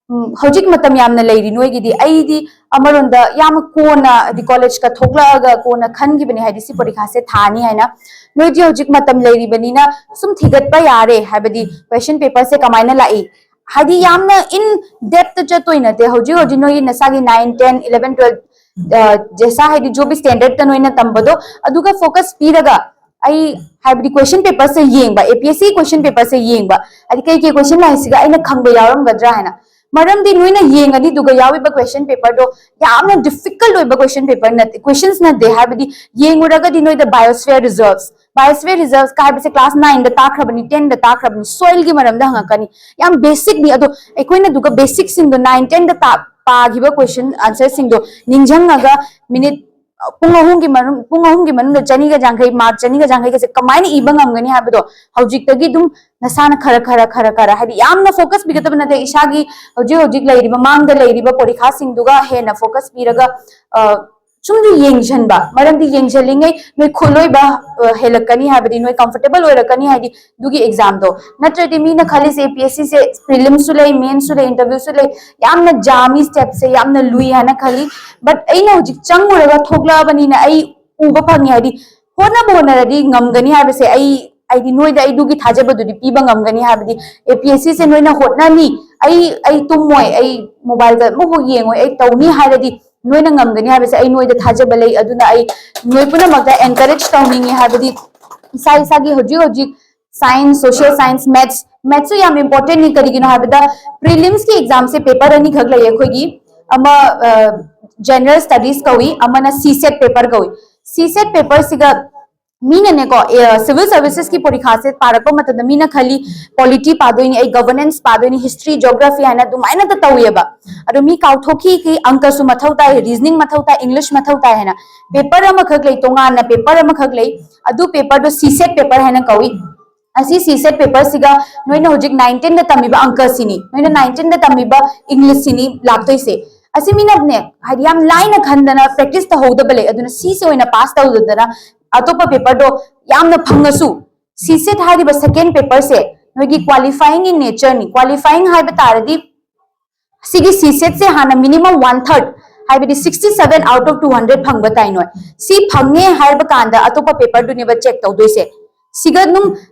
ꯎꯝ, ꯍꯧꯖꯤꯛ ꯃꯇꯝ ꯌꯥꯝꯅ ꯂꯩꯔꯤ ꯅꯣꯏꯒꯤꯗꯤ꯫ ꯑꯩꯗꯤ ꯑꯃꯔꯣꯝꯗ ꯌꯥꯝ ꯀꯣꯟꯅ, ꯍꯥꯏꯗꯤ ꯀꯣꯂꯦꯖꯀ ꯊꯣꯛꯂꯛꯑꯒ ꯀꯣꯟꯅ ꯈꯟꯈꯤꯕꯅꯦ, ꯍꯥꯏꯗꯤ ꯁꯤ ꯄꯔꯤꯈꯥꯁꯦ ꯊꯥꯅꯤ ꯍꯥꯏꯅ꯫ ꯅꯣꯏꯗꯤ ꯍꯧꯖꯤꯛ ꯃꯇꯝ ꯂꯩꯔꯤꯕꯅꯤꯅ ꯁꯨꯝ ꯊꯤꯒꯠꯄ ꯌꯥꯔꯦ, ꯍꯥꯏꯕꯗꯤ ꯀ꯭ꯋꯦꯁꯟ ꯄꯦꯄꯔꯁꯦ ꯀꯃꯥꯏꯅ ꯂꯥꯛꯏ, ꯍꯥꯏꯗꯤ ꯌꯥꯝꯅ ꯏꯟ ꯗꯦꯞꯇ ꯆꯠꯇꯣꯏ ꯅꯠꯇꯦ꯫ ꯍꯧꯖꯤꯛ ꯍꯧꯖꯤꯛ ꯅꯣꯏꯒꯤ ꯅꯁꯥꯒꯤ nine, ten, eleven, twelve, ꯑ, ꯖꯦꯁꯥ ꯍꯥꯏꯗꯤ ꯖꯣꯕꯤ ꯁ꯭ꯇꯦꯟꯗꯔꯠꯇ ꯅꯣꯏꯅ ꯇꯝꯕꯗꯣ, ꯑꯗꯨꯒ ꯐꯣꯀꯁ ꯄꯤꯔꯒ ꯑꯩ, ꯍꯥꯏꯕꯗꯤ ꯀ꯭ꯋꯦꯁꯟ ꯄꯦꯄꯔꯁꯦ ꯌꯦꯡꯕ, A P S C question ꯄꯦꯄꯔꯁꯦ ꯌꯦꯡꯕ, ꯍꯥꯏꯗꯤ ꯀꯩ ꯀꯩ ꯀ꯭ꯋꯦꯁꯟ ꯂꯥꯛꯏꯁꯤꯒ ꯑꯩꯅ ꯈꯪꯕ ꯌꯥꯎꯔꯝꯒꯗ꯭ꯔꯥ ꯍꯥꯏꯅ꯫ ꯃꯔꯝꯗꯤ ꯅꯣꯏꯅ ꯌꯦꯡꯉꯅꯤ, ꯑꯗꯨꯒ ꯌꯥꯎꯔꯤꯕ ꯀ꯭ꯋꯦꯁꯟ ꯄꯦꯄꯔꯗꯣ ꯌꯥꯝꯅ ꯗꯤꯐꯤꯀꯜꯠ ꯑꯣꯏꯕ ꯀ꯭ꯋꯦꯁꯟ ꯄꯦꯄꯔ ꯅꯠꯇꯦ, ꯀ꯭ꯋꯦꯁꯟꯁ ꯅꯠꯇꯦ꯫ ꯍꯥꯏꯕꯗꯤ ꯌꯦꯡꯉꯨꯔꯒꯗꯤ ꯅꯣꯏꯗ biosphere reserves, biosphere reservesꯀ ꯍꯥꯏꯕꯁꯦ ꯀ꯭ꯂꯥꯁ ꯅꯥꯏꯟꯗ ꯇꯥꯛꯈ꯭ꯔꯕꯅꯤ, ꯇꯦꯟꯗ ꯇꯥꯛꯈ꯭ꯔꯕꯅꯤ, ꯁꯣꯏꯜꯒꯤ ꯃꯔꯝꯗ ꯍꯪꯉꯛꯀꯅꯤ꯫ ꯌꯥꯝ ꯕꯦꯁꯤꯛꯅꯤ꯫ ꯑꯗꯣ ꯑꯩꯈꯣꯏꯅ ꯑꯗꯨꯒ ꯕꯦꯁꯤꯛꯁꯤꯡꯗꯣ ꯅꯥꯏꯟ, ꯇꯦꯟꯗ ꯄꯥꯈꯤꯕ ꯀ꯭ꯋꯦꯁꯟ ꯑꯟꯁꯔꯁꯤꯡꯗꯣ ꯅꯤꯡꯁꯤꯡꯉꯒ ꯃꯤꯅꯤꯠ ꯄꯨꯡ ꯑꯍꯨꯝꯒꯤ ꯃꯅꯨꯡ, ꯄꯨꯡ ꯑꯍꯨꯝꯒꯤ ꯃꯅꯨꯡꯗ ꯆꯅꯤꯒ ꯌꯥꯡꯈꯩ, ꯃꯥꯔꯛ ꯆꯅꯤꯒ ꯌꯥꯡꯈꯩꯒꯁꯦ ꯀꯃꯥꯏꯅ ꯏꯕ ꯉꯝꯒꯅꯤ ꯍꯥꯏꯕꯗꯣ ꯍꯧꯖꯤꯛꯇꯒꯤ ꯑꯗꯨꯝ ꯅꯁꯥꯅ ꯈꯔ ꯈꯔ ꯈꯔ ꯈꯔ, ꯍꯥꯏꯗꯤ ꯌꯥꯝꯅ ꯐꯣꯀꯁ ꯄꯤꯒꯗꯕ ꯅꯠꯇꯦ, ꯏꯁꯥꯒꯤ ꯍꯧꯖꯤꯛ ꯍꯧꯖꯤꯛ ꯂꯩꯔꯤꯕ, ꯃꯥꯡꯗ ꯂꯩꯔꯤꯕ ꯄꯔꯤꯈꯥꯁꯤꯡꯗꯨꯒ ꯍꯦꯟꯅ ꯐꯣꯀꯁ ꯄꯤꯔꯒ, ꯑ, ꯁꯨꯝ ꯌꯦꯡꯁꯤꯟꯕ꯫ ꯃꯔꯝꯗꯤ ꯌꯦꯡꯁꯤꯜꯂꯤꯉꯩ ꯅꯣꯏ ꯈꯨꯠꯂꯣꯏꯕ, ꯑ, ꯍꯦꯜꯂꯛꯀꯅꯤ, ꯍꯥꯏꯕꯗꯤ ꯅꯣꯏ ꯀꯝꯐꯣꯔꯇꯦꯕꯜ ꯑꯣꯏꯔꯛꯀꯅꯤ, ꯍꯥꯏꯗꯤ ꯑꯗꯨꯒꯤ ꯑꯦꯛꯖꯥꯝꯗꯣ꯫ ꯅꯠꯇ꯭ꯔꯗꯤ ꯃꯤꯅ ꯈꯜꯂꯤꯁꯦ, A P S Cꯁꯦ ꯄ꯭ꯔꯤꯂꯤꯝꯁꯁꯨ ꯂꯩ, ꯃꯦꯟꯁꯁꯨ ꯂꯩ, ꯏꯟꯇꯔꯚ꯭ꯌꯨꯁꯨ ꯂꯩ, ꯌꯥꯝꯅ ꯖꯥꯝꯃꯤ, ꯁ꯭ꯇꯦꯞꯁꯦ ꯌꯥꯝꯅ ꯂꯨꯏ ꯍꯥꯏꯅ ꯈꯜꯂꯤ꯫ ꯕꯠ ꯑꯩꯅ ꯍꯧꯖꯤꯛ ꯆꯪꯉꯨꯔꯒ ꯊꯣꯛꯂꯛꯑꯕꯅꯤꯅ ꯑꯩ ꯎꯕ ꯐꯪꯉꯤ, ꯍꯥꯏꯗꯤ ꯍꯣꯠꯅꯕ ꯍꯣꯠꯅꯔꯗꯤ ꯉꯝꯒꯅꯤ ꯍꯥꯏꯕꯁꯦ ꯑꯩ, ꯍꯥꯏꯗꯤ ꯅꯣꯏꯗ ꯑꯩꯗꯨꯒꯤ ꯊꯥꯖꯕꯗꯨꯗꯤ ꯄꯤꯕ ꯉꯝꯒꯅꯤ꯫ ꯍꯥꯏꯕꯗꯤ A P S Cꯁꯦ ꯅꯣꯏꯅ ꯍꯣꯠꯅꯅꯤ, ꯑꯩ, ꯑꯩ ꯇꯨꯝꯃꯣꯏ, ꯑꯩ ꯃꯣꯕꯥꯏꯜꯗ ꯑꯃꯐꯥꯎ ꯌꯦꯡꯉꯣꯏ, ꯑꯩ ꯇꯧꯅꯤ ꯍꯥꯏꯔꯗꯤ ꯅꯣꯏꯅ ꯉꯝꯒꯅꯤ ꯍꯥꯏꯕꯁꯦ ꯑꯩ ꯅꯣꯏꯗ ꯊꯥꯖꯕ ꯂꯩ꯫ ꯑꯗꯨꯅ ꯑꯩ ꯅꯣꯏ ꯄꯨꯝꯅꯃꯛꯇ ꯑꯦꯟꯀꯔꯦꯖ ꯇꯧꯅꯤꯡꯉꯤ, ꯍꯥꯏꯕꯗꯤ ꯏꯁꯥ ꯏꯁꯥꯒꯤ ꯍꯧꯖꯤꯛ ꯍꯧꯖꯤꯛ science, social science, maths, ꯃꯦꯠꯁꯁꯨ ꯌꯥꯝ ꯏꯝꯄꯣꯔꯇꯦꯟꯅꯤ꯫ ꯀꯔꯤꯒꯤꯅꯣ ꯍꯥꯏꯕꯗ ꯄ꯭ꯔꯤꯂꯤꯝꯁꯀꯤ ꯑꯦꯛꯖꯥꯝꯁꯦ ꯄꯦꯄꯔ ꯑꯅꯤꯈꯛ ꯂꯩꯌꯦ ꯑꯩꯈꯣꯏꯒꯤ꯫ ꯑꯃ ꯖꯦꯅꯔꯦꯜ ꯁ꯭ꯇꯗꯤꯁ ꯀꯧꯏ, ꯑꯃꯅ ꯁꯤ ꯁꯦꯠ ꯄꯦꯄꯔ ꯀꯧꯏ꯫ ꯁꯤ ꯁꯦꯠ ꯄꯦꯄꯔꯁꯤꯒ ꯃꯤꯅꯅꯦꯀꯣ, ꯁꯤꯚꯤꯜ ꯁꯔꯚꯤꯁꯦꯁꯀꯤ ꯄꯔꯤꯈꯥꯁꯦ ꯄꯥꯔꯛꯄ ꯃꯇꯝꯗ ꯃꯤꯅ ꯈꯜꯂꯤ ꯄꯣꯂꯤꯇꯤ ꯄꯥꯗꯣꯏꯅꯤ, ꯑꯩ ꯒꯚꯔꯅꯦꯟꯁ ꯄꯥꯗꯣꯏꯅꯤ, ꯍꯤꯁꯇ꯭ꯔꯤ, ꯖꯣꯒ꯭ꯔꯥꯐꯤ ꯍꯥꯏꯅ ꯑꯗꯨꯃꯥꯏꯅꯇ ꯇꯧꯋꯦꯕ꯫ ꯑꯗꯣ ꯃꯤ ꯀꯥꯎꯊꯣꯛꯈꯤ, ꯑꯪꯀꯁꯨ ꯃꯊꯧ ꯇꯥꯏ, ꯔꯤꯖꯅꯤꯡ ꯃꯊꯧ ꯇꯥꯏ, ꯏꯪꯂꯤꯁ ꯃꯊꯧ ꯇꯥꯏ ꯍꯥꯏꯅ꯫ ꯄꯦꯄꯔ ꯑꯃꯈꯛ ꯂꯩ, ꯇꯣꯉꯥꯟꯅ ꯄꯦꯄꯔ ꯑꯃꯈꯛ ꯂꯩ꯫ ꯑꯗꯨ ꯄꯦꯄꯔꯗꯣ ꯁꯤ ꯁꯦꯠ ꯄꯦꯄꯔ ꯍꯥꯏꯅ ꯀꯧꯏ꯫ ꯑꯁꯤ ꯁꯤ ꯁꯦꯠ ꯄꯦꯄꯔꯁꯤꯒ ꯅꯣꯏꯅ ꯍꯧꯖꯤꯛ ꯅꯥꯏꯟ ꯇꯦꯟꯗ ꯇꯝꯃꯤꯕ ꯑꯪꯀꯁꯤꯅꯤ, ꯅꯣꯏꯅ ꯅꯥꯏꯟ ꯇꯦꯟꯗ ꯇꯝꯃꯤꯕ ꯏꯪꯂꯤꯁꯁꯤꯅꯤ ꯂꯥꯛꯇꯣꯏꯁꯦ꯫ ꯑꯁꯤ ꯃꯤꯅꯅꯦ ꯍꯥꯏꯗꯤ ꯌꯥꯝ ꯂꯥꯏꯅ ꯈꯟꯗꯅ ꯄ꯭ꯔꯦꯛꯇꯤꯁ ꯇꯧꯍꯧꯗꯕ ꯂꯩ, ꯑꯗꯨꯅ ꯁꯤꯁꯦ ꯑꯣꯏꯅ ꯄꯥꯁ ꯇꯧꯗꯗꯅ ꯑꯇꯣꯞꯄ ꯄꯦꯄꯔꯗꯣ ꯌꯥꯝꯅ ꯐꯪꯉꯁꯨ, ꯁꯤ ꯁꯦꯠ ꯍꯥꯏꯔꯤꯕ ꯁꯦꯀꯦꯟ ꯄꯦꯄꯔꯁꯦ ꯅꯣꯏꯒꯤ ꯀ꯭ꯋꯥꯂꯤꯐꯥꯏꯌꯤꯡ ꯏꯟ ꯅꯦꯆꯔꯅꯤ꯫ ꯀ꯭ꯋꯥꯂꯤꯐꯥꯏꯌꯤꯡ ꯍꯥꯏꯕ ꯇꯥꯔꯗꯤ ꯁꯤꯒꯤ ꯁꯤ ꯁꯦꯠꯁꯦ ꯍꯥꯟꯅ ꯃꯤꯅꯤꯃꯝ ꯋꯥꯟ ꯊꯥꯔꯠ, ꯍꯥꯏꯕꯗꯤ sixty seven out of two hundred ꯐꯪꯕ ꯇꯥꯏ ꯅꯣꯏ꯫ ꯁꯤ ꯐꯪꯉꯦ ꯍꯥꯏꯕ ꯀꯥꯟꯗ ꯑꯇꯣꯞꯄ ꯄꯦꯄꯔꯗꯨꯅꯦꯕ ꯆꯦꯛ ꯇꯧꯗꯣꯏꯁꯦ꯫ ꯁꯤꯒ ꯑꯗꯨꯝ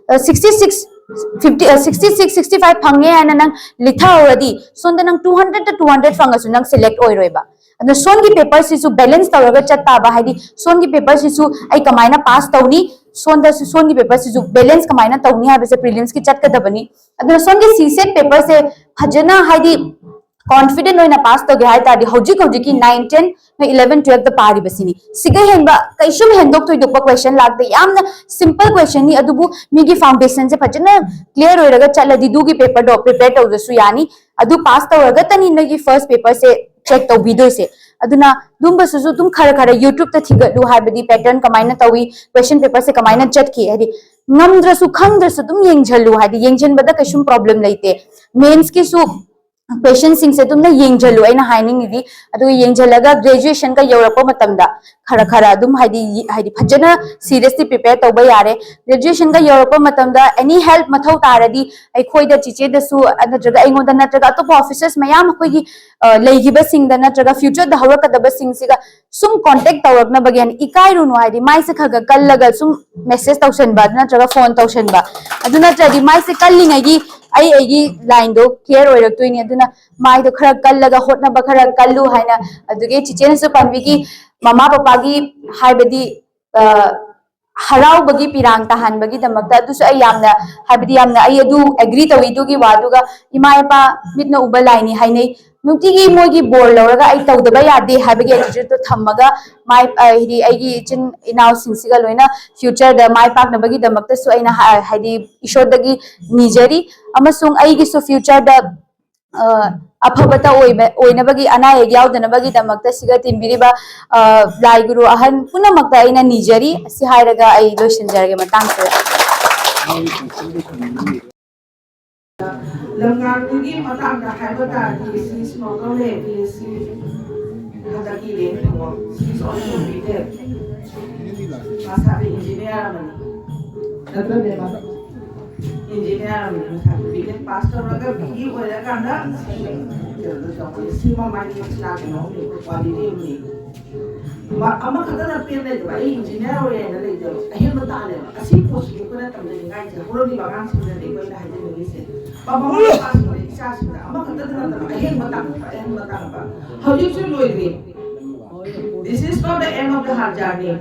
sixty six, fifty sixty six, sixty five ꯐꯪꯉꯦ ꯍꯥꯏꯅ ꯅꯪ ꯂꯤꯊꯍꯧꯔꯗꯤ ꯁꯣꯝꯗ ꯅꯪ ꯇꯨ ꯍꯟꯗ꯭ꯔꯦꯠꯇ ꯇꯨ ꯍꯟꯗ꯭ꯔꯦꯠ ꯐꯪꯉꯁꯨ ꯅꯪ ꯁꯦꯂꯦꯛ ꯑꯣꯏꯔꯣꯏꯕ꯫ ꯑꯗꯣ ꯁꯣꯝꯒꯤ ꯄꯦꯄꯔꯁꯤꯁꯨ ꯕꯦꯂꯦꯟꯁ ꯇꯧꯔꯒ ꯆꯠ ꯇꯥꯕ, ꯍꯥꯏꯗꯤ ꯁꯣꯝꯒꯤ ꯄꯦꯄꯔꯁꯤꯁꯨ ꯑꯩ ꯀꯃꯥꯏꯅ ꯄꯥꯁ ꯇꯧꯅꯤ, ꯁꯣꯝꯗꯁꯨ ꯁꯣꯝꯒꯤ ꯄꯦꯄꯔꯁꯤꯁꯨ ꯕꯦꯂꯦꯟꯁ ꯀꯃꯥꯏꯅ ꯇꯧꯅꯤ ꯍꯥꯏꯕꯁꯦ ꯄ꯭ꯔꯤꯂꯤꯝꯁꯀꯤ ꯆꯠꯀꯗꯕꯅꯤ꯫ ꯑꯗꯨꯅ ꯁꯣꯝꯒꯤ ꯁꯤ ꯁꯦꯠ ꯄꯦꯄꯔꯁꯦ ꯐꯖꯅ ꯍꯥꯏꯗꯤ ꯀꯣꯟꯐꯤꯗꯦꯟ ꯑꯣꯏꯅ ꯄꯥꯁ ꯇꯧꯒꯦ ꯍꯥꯏ ꯇꯥꯔꯗꯤ ꯍꯧꯖꯤꯛ ꯍꯧꯖꯤꯛꯀꯤ ꯅꯥꯏꯟ ꯇꯦꯟ ꯅꯣꯏ ꯏꯂꯦꯚꯦꯟ ꯇꯨꯋꯦꯜꯐꯇ ꯄꯥꯔꯤꯕꯁꯤꯅꯤ꯫ ꯁꯤꯒ ꯍꯦꯟꯕ ꯀꯩꯁꯨꯝ ꯍꯦꯟꯗꯣꯛ ꯊꯣꯏꯗꯣꯛꯄ ꯀ꯭ꯋꯦꯁꯟ ꯂꯥꯛꯇꯦ꯫ ꯌꯥꯝꯅ ꯁꯤꯝꯄꯜ ꯀ꯭ꯋꯦꯁꯟꯅꯤ, ꯑꯗꯨꯕꯨ ꯃꯤꯒꯤ ꯐꯥꯎꯟꯗꯦꯁꯟꯁꯦ ꯐꯖꯅ ꯀ꯭ꯂꯤꯌꯥꯔ ꯑꯣꯏꯔꯒ ꯆꯠꯂꯗꯤ ꯑꯗꯨꯒꯤ ꯄꯦꯄꯔꯗꯣ ꯄ꯭ꯔꯤꯄꯦꯌꯔ ꯇꯧꯗ꯭ꯔꯁꯨ ꯌꯥꯅꯤ꯫ ꯑꯗꯨ ꯄꯥꯁ ꯇꯧꯔꯒꯇꯅꯤ ꯅꯣꯏꯒꯤ ꯐꯥꯔꯁ ꯄꯦꯄꯔꯁꯦ ꯆꯦꯛ ꯇꯧꯕꯤꯗꯣꯏꯁꯦ꯫ ꯑꯗꯨꯅ ꯑꯗꯨꯝꯕꯁꯤꯁꯨ ꯑꯗꯨꯝ ꯈꯔ ꯈꯔ ꯌꯨꯇ꯭ꯌꯨꯕꯇ ꯊꯤꯒꯠꯂꯨ, ꯍꯥꯏꯕꯗꯤ ꯄꯦꯇꯔꯟ ꯀꯃꯥꯏꯅ ꯇꯧꯏ, ꯀ꯭ꯋꯦꯁꯟ ꯄꯦꯄꯔꯁꯦ ꯀꯃꯥꯏꯅ ꯆꯠꯈꯤ, ꯍꯥꯏꯗꯤ ꯉꯝꯗ꯭ꯔꯁꯨ ꯈꯪꯗ꯭ꯔꯁꯨ ꯑꯗꯨꯝ ꯌꯦꯡꯁꯤꯜꯂꯨ, ꯍꯥꯏꯗꯤ ꯌꯦꯡꯁꯤꯟꯕꯗ ꯀꯩꯁꯨꯝ ꯄ꯭ꯔꯣꯕ꯭ꯂꯦꯝ ꯂꯩꯇꯦ꯫ ꯃꯦꯟꯁꯀꯤꯁꯨ ꯀ꯭ꯋꯦꯁꯟꯁꯤꯡꯁꯦ ꯑꯗꯨꯝꯅ ꯌꯦꯡꯁꯤꯜꯂꯨ ꯑꯩꯅ ꯍꯥꯏꯅꯤꯡꯉꯤꯗꯤ꯫ ꯑꯗꯨꯒ ꯌꯦꯡꯁꯤꯜꯂꯒ ꯒ꯭ꯔꯦꯖꯨꯑꯦꯁꯟꯒ ꯌꯧꯔꯛꯄ ꯃꯇꯝꯗ ꯈꯔ ꯈꯔ ꯑꯗꯨꯝ ꯍꯥꯏꯗꯤ ꯍꯥꯏꯗꯤ ꯐꯖꯅ ꯁꯤꯔꯤꯌꯁꯂꯤ ꯄ꯭ꯔꯤꯄꯦꯌꯔ ꯇꯧꯕ ꯌꯥꯔꯦ꯫ ꯒ꯭ꯔꯦꯖꯨꯑꯦꯁꯟꯒ ꯌꯧꯔꯛꯄ ꯃꯇꯝꯗ ꯑꯦꯅꯤ ꯍꯦꯜꯞ ꯃꯊꯧ ꯇꯥꯔꯗꯤ ꯑꯩꯈꯣꯏꯗ, ꯆꯤꯆꯦꯗꯁꯨ ꯅꯠꯇ꯭ꯔꯒ ꯑꯩꯉꯣꯟꯗ ꯅꯠꯇ꯭ꯔꯒ ꯑꯇꯣꯞꯄ ꯑꯣꯐꯤꯁꯔꯁ ꯃꯌꯥꯝ ꯑꯩꯈꯣꯏꯒꯤ ꯑ, ꯂꯩꯈꯤꯕꯁꯤꯡꯗ ꯅꯠꯇ꯭ꯔꯒ ꯐ꯭ꯌꯨꯆꯔꯗ ꯍꯧꯔꯛꯀꯗꯕꯁꯤꯡꯁꯤꯒ ꯁꯨꯝ ꯀꯣꯟꯇꯦꯛ ꯇꯧꯔꯛꯅꯕꯒꯤ ꯍꯥꯏꯅ ꯏꯀꯥꯏꯔꯨꯅꯨ, ꯍꯥꯏꯗꯤ ꯃꯥꯏꯁꯦ ꯈꯔ ꯈꯔ ꯀꯜꯂꯒ ꯁꯨꯝ ꯃꯦꯁꯦꯖ ꯇꯧꯁꯟꯕ ꯅꯠꯇ꯭ꯔꯒ ꯐꯣꯟ ꯇꯧꯁꯟꯕ꯫ ꯑꯗꯨ ꯅꯠꯇ꯭ꯔꯗꯤ ꯃꯥꯏꯁꯦ ꯀꯜꯂꯤꯉꯩꯒꯤ ꯑꯩ ꯑꯩꯒꯤ ꯂꯥꯏꯟꯗꯣ ꯀ꯭ꯂꯤꯌꯥꯔ ꯑꯣꯏꯔꯛꯇꯣꯏꯅꯤ꯫ ꯑꯗꯨꯅ ꯃꯥꯏꯗꯣ ꯈꯔ ꯀꯜꯂꯒ ꯍꯣꯠꯅꯕ ꯈꯔ ꯀꯜꯂꯨ ꯍꯥꯏꯅ, ꯑꯗꯨꯒꯤ ꯆꯤꯆꯦꯅꯁꯨ ꯄꯥꯟꯕꯤꯒꯤ ꯃꯃꯥ ꯄꯄꯥꯒꯤ ꯍꯥꯏꯕꯗꯤ ꯑ, ꯍꯔꯥꯎꯕꯒꯤ ꯄꯤꯔꯥꯡ ꯇꯥꯍꯟꯕꯒꯤꯗꯃꯛꯇ꯫ ꯑꯗꯨꯁꯨ ꯑꯩ ꯌꯥꯝꯅ, ꯍꯥꯏꯕꯗꯤ ꯌꯥꯝꯅ ꯑꯩ ꯑꯗꯨ ꯑꯦꯒ꯭ꯔꯤ ꯇꯧꯏ ꯑꯗꯨꯒꯤ ꯋꯥꯗꯨꯒ꯫ ꯏꯃꯥ ꯏꯄꯥ ꯃꯤꯠꯅ ꯎꯕ ꯂꯥꯏꯅꯤ ꯍꯥꯏꯅꯩ꯫ ꯅꯨꯡꯇꯤꯒꯤ ꯃꯣꯏꯒꯤ ꯕꯣꯔ ꯂꯧꯔꯒ ꯑꯩ ꯇꯧꯗꯕ ꯌꯥꯗꯦ ꯍꯥꯏꯕꯒꯤ ꯑꯦꯇꯤꯇ꯭ꯌꯨꯠꯇꯣ ꯊꯝꯃꯒ, ꯃꯥꯏ, ꯍꯥꯏꯗꯤ ꯑꯩꯒꯤ ꯏꯆꯤꯟ ꯏꯅꯥꯎꯁꯤꯡꯁꯤꯒ ꯂꯣꯏꯅ ꯐ꯭ꯌꯨꯆꯔꯗ ꯃꯥꯏ ꯄꯥꯛꯅꯕꯒꯤꯗꯃꯛꯇꯁꯨ ꯑꯩꯅ ꯍꯥ-, ꯍꯥꯏꯗꯤ ꯏꯁꯣꯔꯗꯒꯤ ꯅꯤꯖꯔꯤ꯫ ꯑꯃꯁꯨꯡ ꯑꯩꯒꯤꯁꯨ ꯐ꯭ꯌꯨꯆꯔꯗ, ꯑ, ꯑꯐꯕꯇ ꯑꯣꯏꯕ, ꯑꯣꯏꯅꯕꯒꯤ, ꯑꯅꯥ ꯑꯌꯦꯛ ꯌꯥꯎꯗꯅꯕꯒꯤꯗꯃꯛꯇ ꯁꯤꯒ ꯇꯤꯟꯕꯤꯔꯤꯕ, ꯑ, ꯂꯥꯏ ꯒꯨꯔꯨ ꯑꯍꯟ ꯄꯨꯝꯅꯃꯛꯇ ꯑꯩꯅ ꯅꯤꯖꯔꯤ꯫ ꯑꯁꯤ ꯍꯥꯏꯔꯒ ꯑꯩ ꯂꯣꯏꯁꯤꯟꯖꯔꯒꯦ ꯃꯇꯥꯡꯁꯤꯗ꯫ ꯂꯝꯉꯥꯛꯄꯒꯤ ꯃꯇꯥꯡꯗ ꯍꯥꯏꯕ ꯇꯥꯔꯗꯤ, ꯁꯤ ꯁ꯭ꯃꯣꯀꯔ ꯂꯩꯔꯗꯤ, ꯁꯤ ꯍꯟꯗꯛꯀꯤ ꯔꯦꯡ ꯐꯪꯕ, ꯁꯤ ꯁꯣꯏꯗꯅ ꯄꯤꯗꯦ꯫ ꯃꯁꯥꯗꯤ ꯏꯟꯖꯤꯅꯤꯌꯥꯔ ꯑꯃꯅꯤ꯫ ꯅꯠꯇ꯭ꯔꯅꯦ, ꯃꯥ ꯏꯟꯖꯤꯅꯤꯌꯥꯔ ꯑꯃꯅꯤ, ꯃꯁꯥꯗꯤ ꯕꯤ ꯇꯦꯛ ꯄꯥꯁ ꯇꯧꯔꯒ ꯕꯤ ꯏ ꯑꯣꯏꯔꯀꯥꯟꯗ ꯁꯤ ꯀꯩꯅꯣꯗꯣ ꯇꯧꯕꯅꯤ꯫ ꯁꯤ ꯃꯃꯥꯏꯒꯤ ꯁꯤꯅꯥ ꯀꯩꯅꯣ ꯑꯃꯅꯤ, ꯀ꯭ꯋꯥꯂꯤꯇꯤ ꯑꯃꯅꯤ꯫ ꯃ-, ꯑꯃꯈꯛꯇꯅ ꯄꯦꯟ ꯂꯩꯇꯕ, "ꯑꯩ ꯏꯟꯖꯤꯅꯤꯌꯥꯔ ꯑꯣꯏꯔꯦꯅ ꯂꯩꯇꯕ, ꯑꯍꯦꯟꯕ ꯇꯥꯜꯂꯦꯕ"꯫ ꯑꯁꯤ ꯄꯣꯠꯁꯤꯗꯤ ꯑꯩꯈꯣꯏꯅ ꯇꯝꯖꯅꯤꯡꯉꯥꯏꯁꯦ, ꯍꯧꯔꯛꯂꯤꯕ ꯑꯉꯥꯡꯁꯤꯡꯗꯗꯤ ꯑꯩꯈꯣꯏꯅ ꯍꯥꯏꯖꯅꯤꯡꯉꯤꯁꯦ, ꯃꯃꯥ ꯃꯄꯥꯁꯤꯡꯅ ꯏꯆꯥꯁꯤꯡꯗ ꯑꯃꯈꯛꯇꯗ ꯅꯠꯇꯕ, ꯑꯍꯦꯟꯕ ꯇꯥꯛꯄ, ꯑꯍꯦꯟꯕ ꯇꯥꯛꯄ꯫ ꯍꯧꯖꯤꯛꯁꯨ ꯂꯣꯏꯗ꯭ꯔꯤ꯫ This is not the end of the hard journey.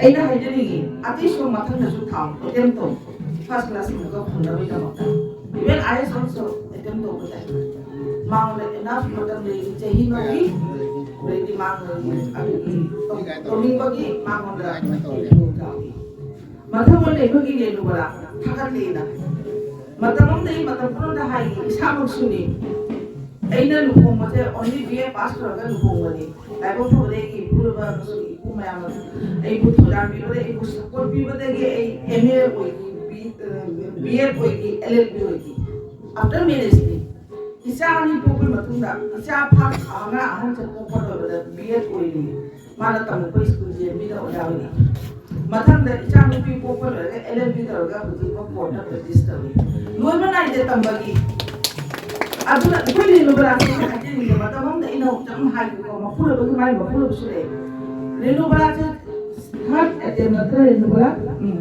ꯑꯩꯅ ꯍꯥꯏꯖꯅꯤꯡꯉꯤ, ꯑꯇꯩꯁꯨ ꯃꯊꯪꯗꯁꯨ ꯊꯥꯎ, ꯑꯦꯇꯦꯝ ꯇꯧ, ꯐꯥꯔꯁ ꯀ꯭ꯂꯥꯁ ꯑꯃꯨꯛꯀ ꯐꯪꯅꯕꯒꯤꯗꯃꯛꯇ꯫ Even I S also attempt ꯇꯧꯕ ꯌꯥꯏ꯫ ꯃꯉꯣꯟꯗ enough ꯃꯇꯝ ꯂꯩꯔꯤ, ꯆꯍꯤ ꯃꯔꯤ ꯂꯩꯔꯤ ꯃꯉꯣꯟꯗ, ꯑꯗꯨꯒꯤ ꯇꯧꯅꯤꯡꯕꯒꯤ ꯃꯉꯣꯟꯗ ꯌꯥꯎꯏ꯫ ꯃꯊꯪ ꯑꯣꯏꯅ ꯑꯩꯈꯣꯏꯒꯤ ꯔꯦꯅꯨꯕꯂꯥ ꯊꯥꯒꯠꯂꯦꯅ ꯃꯇꯝ ꯑꯃꯗ ꯑꯩ ꯃꯇꯝ ꯄꯨꯝꯅꯃꯛꯇ ꯍꯥꯏ, ꯏꯁꯥꯃꯛꯁꯨꯅꯤ꯫ ꯑꯩꯅ ꯂꯨꯍꯣꯡꯕꯁꯦ only B A pass ꯇꯧꯔꯒ ꯂꯨꯍꯣꯡꯕꯅꯤ꯫ ꯂꯥꯏꯕꯛ ꯐꯕꯗ ꯑꯩꯒꯤ ꯏꯄꯨꯔꯣꯏꯕ ꯑꯃꯁꯨꯡ ꯏꯄꯨ ꯃꯌꯥꯝꯅ ꯑꯩꯕꯨ ꯊꯧꯖꯥꯟ ꯄꯤꯕꯗ, ꯑꯩꯕꯨ support ꯄꯤꯕꯗꯒꯤ ꯑꯩ M A ꯑꯣꯏꯈꯤ, B, B Ed ꯑꯣꯏꯈꯤ, L L B ꯑꯣꯏꯈꯤ꯫ After marriage ꯅꯤ꯫ ꯏꯆꯥ ꯑꯅꯤ ꯄꯣꯛꯄꯒꯤ ꯃꯇꯨꯡꯗ, ꯏꯆꯥ ꯐꯥ-, ꯑꯉꯥꯡ ꯑꯍꯟꯁꯦ ꯄꯣꯛꯄ ꯂꯣꯏꯕꯗ B Ed ꯑꯣꯏꯔꯤ꯫ ꯃꯥꯅ ꯇꯝꯃꯛꯄ ꯁ꯭ꯀꯨꯜꯁꯦ ꯃꯤꯅ ꯑꯣꯖꯥ ꯑꯣꯏꯔꯤ꯫ ꯃꯊꯪꯗ ꯏꯆꯥ ꯅꯨꯄꯤ ꯄꯣꯛꯄ ꯂꯣꯏꯔꯒ L L B ꯇꯧꯔꯒ ꯍꯧꯖꯤꯛ ꯃꯥ ꯀꯣꯔꯠꯇ practice ꯇꯧꯔꯤ꯫ ꯂꯣꯏꯕ ꯅꯥꯏꯗꯦ ꯇꯝꯕꯒꯤ꯫ ꯑꯗꯨꯅ ꯑꯩꯈꯣꯏ ꯔꯦꯅꯨꯕꯂꯥꯁꯦ ꯍꯥꯏꯖꯅꯤꯡꯉꯦ, ꯃꯇꯝ ꯑꯃꯗ ꯑꯩꯅ ꯑꯃꯨꯛꯇꯪ ꯍꯥꯏꯒꯦꯀꯣ, ꯃꯄꯨꯔꯣꯏꯕꯒꯤ ꯃꯥꯏ ꯃꯄꯨꯔꯣꯏꯕꯁꯨ ꯂꯩ꯫ ꯔꯦꯅꯨꯕꯂꯥꯁꯦ third attempt ꯅꯠꯇ꯭ꯔ ꯔꯦꯅꯨꯕꯂꯥ? ꯎꯝ꯫